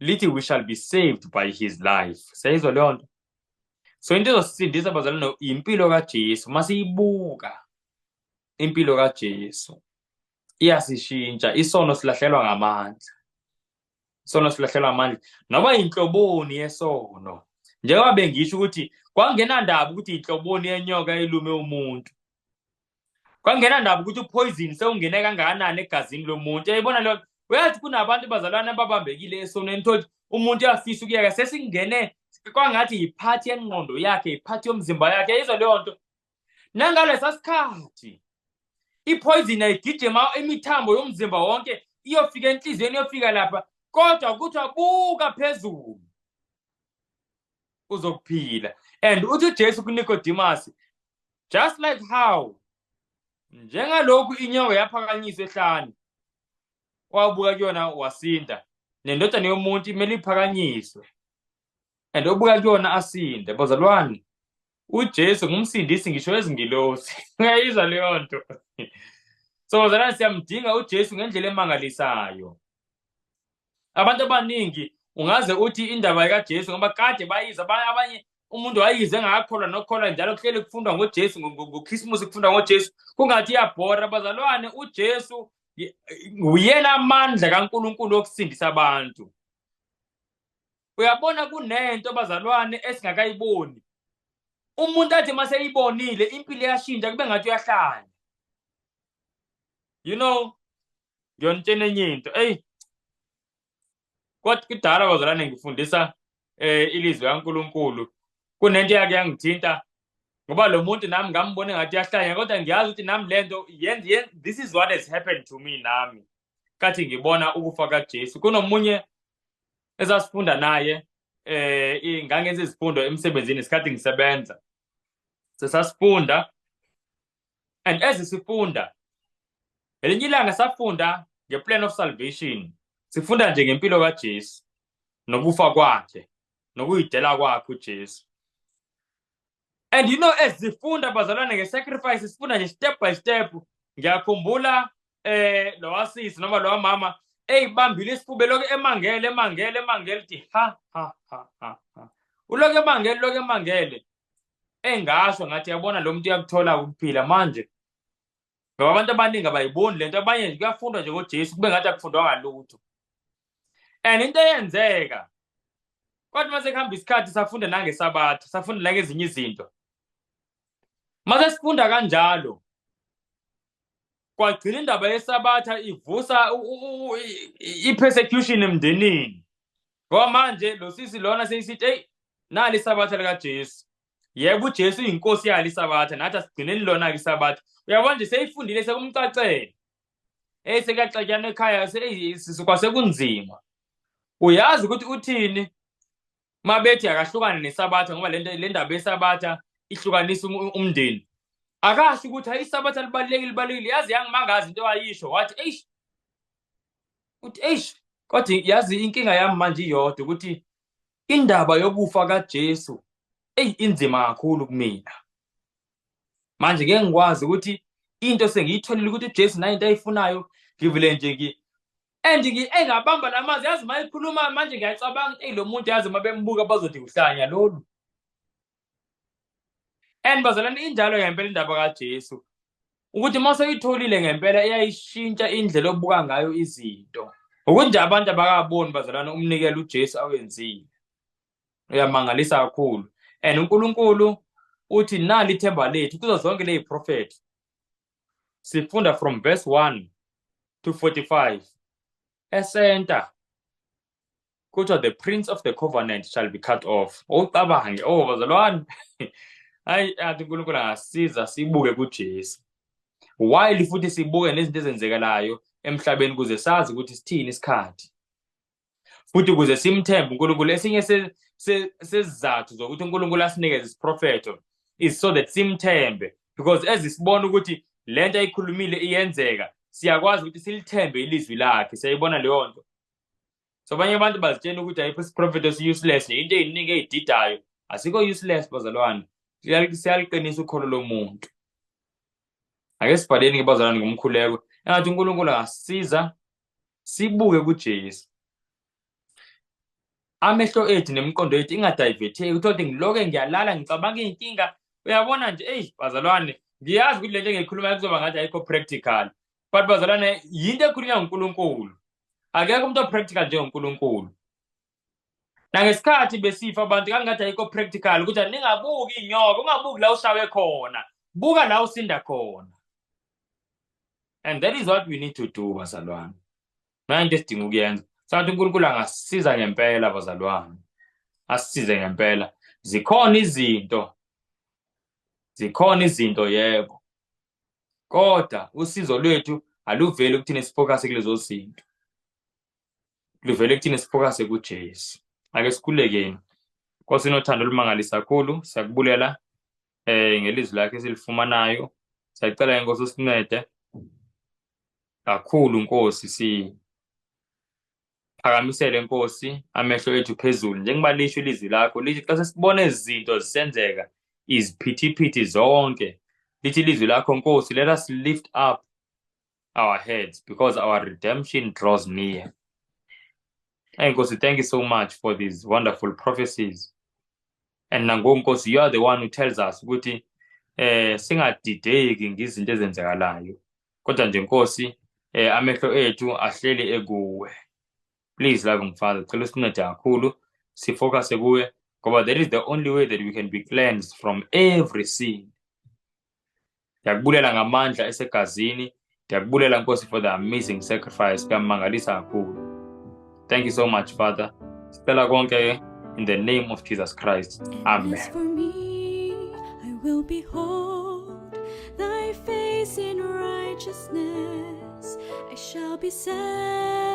Lithi we shall be saved by his life. Siyayizwa leyo nto? So into ezosisindisa, bazalwane, impilo kaJesu. Masiyibuka impilo kaJesu, iyasishintsha. Isono silahlelwa ngamandla, isono silahlelwa amandla, noma inhloboni yesono. Njengoba bengisho ukuthi kwangenandaba ukuthi inhloboni yenyoka elume umuntu, kwangenandaba ukuthi upoison sewungene kangakanani egazini lomuntu. Uyayibona leyo? Uyazi, kunabantu, bazalwane, ababambekile esonweni, thothi umuntu uyafisa ukuyeka, sesingene kwangathi yiphathi yengqondo yakhe, yiphathi yomzimba yakhe. Yayizwa leyo nto? Nangalesa sikhathi ipoison ayigijima imithambo yomzimba wonke, iyofika enhliziyweni, iyofika lapha, kodwa kuthiwa buka phezulu, uzokuphila. And uthi uJesu kuNicodemus, just like how, njengalokhu inyoka yaphakanyiswa ehlane, wabuka kuyona wasinda, nendodana yomuntu imele iphakanyiswe, and obuka kuyona asinde. Bazalwane, uJesu ngumsindisi ngisho ezingilosi. Uyayizwa leyo nto? So bazalwane, siyamdinga uJesu ngendlela emangalisayo. Abantu abaningi ungaze uthi indaba kaJesu, ngoba kade bayizwa abanye, umuntu wayize engakakholwa nokukholwa, njalo kuhlele kufundwa ngoJesu ngoKhisimusi, kufundwa ngoJesu kungathi iyabhora. Bazalwane, uJesu uyena amandla kaNkulunkulu okusindisa abantu. Uyabona, kunento, bazalwane, esingakayiboni. Umuntu athi maseyibonile, impilo iyashintsha, kube ngathi uyahlanya. Ngiyonitshena enye into. Eyi, kodwa kudala, bazalwane, ngifundisa ilizwi kaNkulunkulu, kunento eyake yangithinta, ngoba lo muntu nami ngambona engathi uyahlanya, kodwa ngiyazi ukuthi nami lento this is what has happened to me nami kathi ngibona ukufa kaJesu. Kunomunye esasifunda naye, ngangenza izifundo emsebenzini isikhathi ngisebenza, sesasifunda, and as sifunda, elinye ilanga safunda nge-plan of salvation, sifunda nje ngempilo kaJesu nokufa kwakhe nokuyidela kwakhe uJesu. And as sifunda, bazalwane, nge-sacrifice, sifunda nje step by step, ngiyakhumbula lo wasisi noma lo mama eyibambile isifuba, lokhu emangele, emangele, emangele, uthi ha ha ha ha ha, ulokhu emangele, lokhu emangele. Engasho ngathi, yabona, lo muntu uyakuthola ukuphila manje, ngoba abantu abaningi abayiboni lento. Abanye nje kuyafundwa nje ngoJesu, kube ngathi akufundwanga lutho. And into eyenzeka, kwathi mase kuhamba isikhathi, safunda nangesabatha, safunda nangezinye izinto. Mase sifunda kanjalo, kwagcina indaba yesabatha ivusa i-persecution emndenini, ngoba manje lo sisi lona seyisithi, "Eyi, nali isabatha likaJesu. Yebo, uJesu uyinkosi yalo isabatha, nathi asigcineni lona-ke isabatha." Uyabona nje, seyifundile, sekumcacele. Eyi, sekuyaxatshana ekhaya, kwasekunzima. Uyazi ukuthi uthini mabethi akahlukane nesabatha, ngoba le ndaba yesabatha ihlukanisa umndeni. Akasho ukuthi hayi, isabatha libalulekile, libalulekile. Yazi, yangimangaza into ayisho, wathi, "Eish," uthi, "eish, kodwa yazi inkinga yami manje iyodwa, ukuthi indaba yokufa kaJesu, eyi, inzima kakhulu kumina manje. Ngeke ngikwazi ukuthi into sengiyitholile ukuthi uJesu nayo into ayifunayo, ngivele nje ngi and engabamba lamazwi." Yazi, uma ekhuluma manje ngiyacabanga, eyi, lo muntu, yazi, uma bembuka bazothi uhlanya lolu. And bazalwane, injalo ngempela indaba kaJesu, ukuthi uma useyitholile ngempela, iyayishintsha indlela obuka ngayo izinto. Ukuthi nje abantu abakaboni, bazalwane, umnikelo uJesu awenzile uyamangalisa kakhulu. And uNkulunkulu uthi nali ithemba lethu kuzo zonke lezi prophet. Sifunda from verse 1 to 45, esenta kuthiwa the prince of the covenant shall be cut off. Ucabange, oh bazalwane, hayi, athi uNkulunkulu angasiza sibuke kuJesu while futhi sibuke nezinto ezenzekalayo emhlabeni, ukuze sazi ukuthi sithini isikhathi, futhi ukuze simthembe uNkulunkulu. Esinye sezizathu zokuthi uNkulunkulu asinikeze isiprofetho is so that simthembe, because ezisibona ukuthi lento ayikhulumile iyenzeka, siyakwazi ukuthi silithembe ilizwi lakhe. Siyayibona leyo nto? So abanye abantu bazitshela ukuthi ayikho isiprofetho, esi-useless, into ey'ningi ey'didayo. Asikho useless, bazalwane, siyaliqinisa ukholo lomuntu. Ake sibhaleni ke bazalwane ngomkhuleko. Engathi uNkulunkulu angasisiza sibuke kuJesu. Amehlo ethu nemiqondo yethu ingadayivetheki, uthole ukuthi ngiloke ngiyalala ngicabanga iy'nkinga. Uyabona nje, eyi bazalwane, ngiyazi ukuthi le nto engiyikhulumayo kuzoba ngathi ayikho practical, but bazalwane, yinto ekhulunywa nguNkulunkulu. Akekho umuntu o-practical njengoNkulunkulu. Nangesikhathi besifa abantu kangathi ayikho practical ukuthi ningabuki inyoka, ungabuki la ushawe khona, buka la usinda khona. And that is what we need to do, bazalwane. Nayo into esidinga ukuyenza. Sathi uNkulunkulu angasisiza ngempela bazalwane. Asisize ngempela. Zikhona izinto. Zikhona izinto yebo. Kodwa usizo lwethu aluveli ukuthina sifocus kulezo zinto. Luvele kuthina sifocus kuJesu. Ake sikhulekeni. Nkosi inothando olumangalisa kakhulu, siyakubulela ngelizwi lakhe esilifumanayo. Siyacela inkosi usincede kakhulu Nkosi, siphakamisele Nkosi amehlo ethu phezulu njengoba lisho ilizwi lakho lithi xa sesibona izinto zisenzeka iziphithiphithi zonke, lithi ilizwi lakho Nkosi, let us lift up our heads because our redemption draws near. Hey Nkosi, thank you so much for these wonderful prophecies. And nangoku Nkosi, you are the one who tells us ukuthi singadideki ngizinto ezenzekalayo. Kodwa nje Nkosi, amehlo ethu ahleli ekuwe. Please, loving Father, cela usincede kakhulu sifocus kuwe ngoba that is the only way that we can be cleansed from every sin. Ndiyakubulela ngamandla esegazini. Ndiyakubulela Nkosi for the amazing sacrifice. Kuyamangalisa kakhulu. Thank you so much, Father. Sicela konke in the name of Jesus Christ. And Amen. as for me, I will behold thy face in righteousness. I shall be satisfied.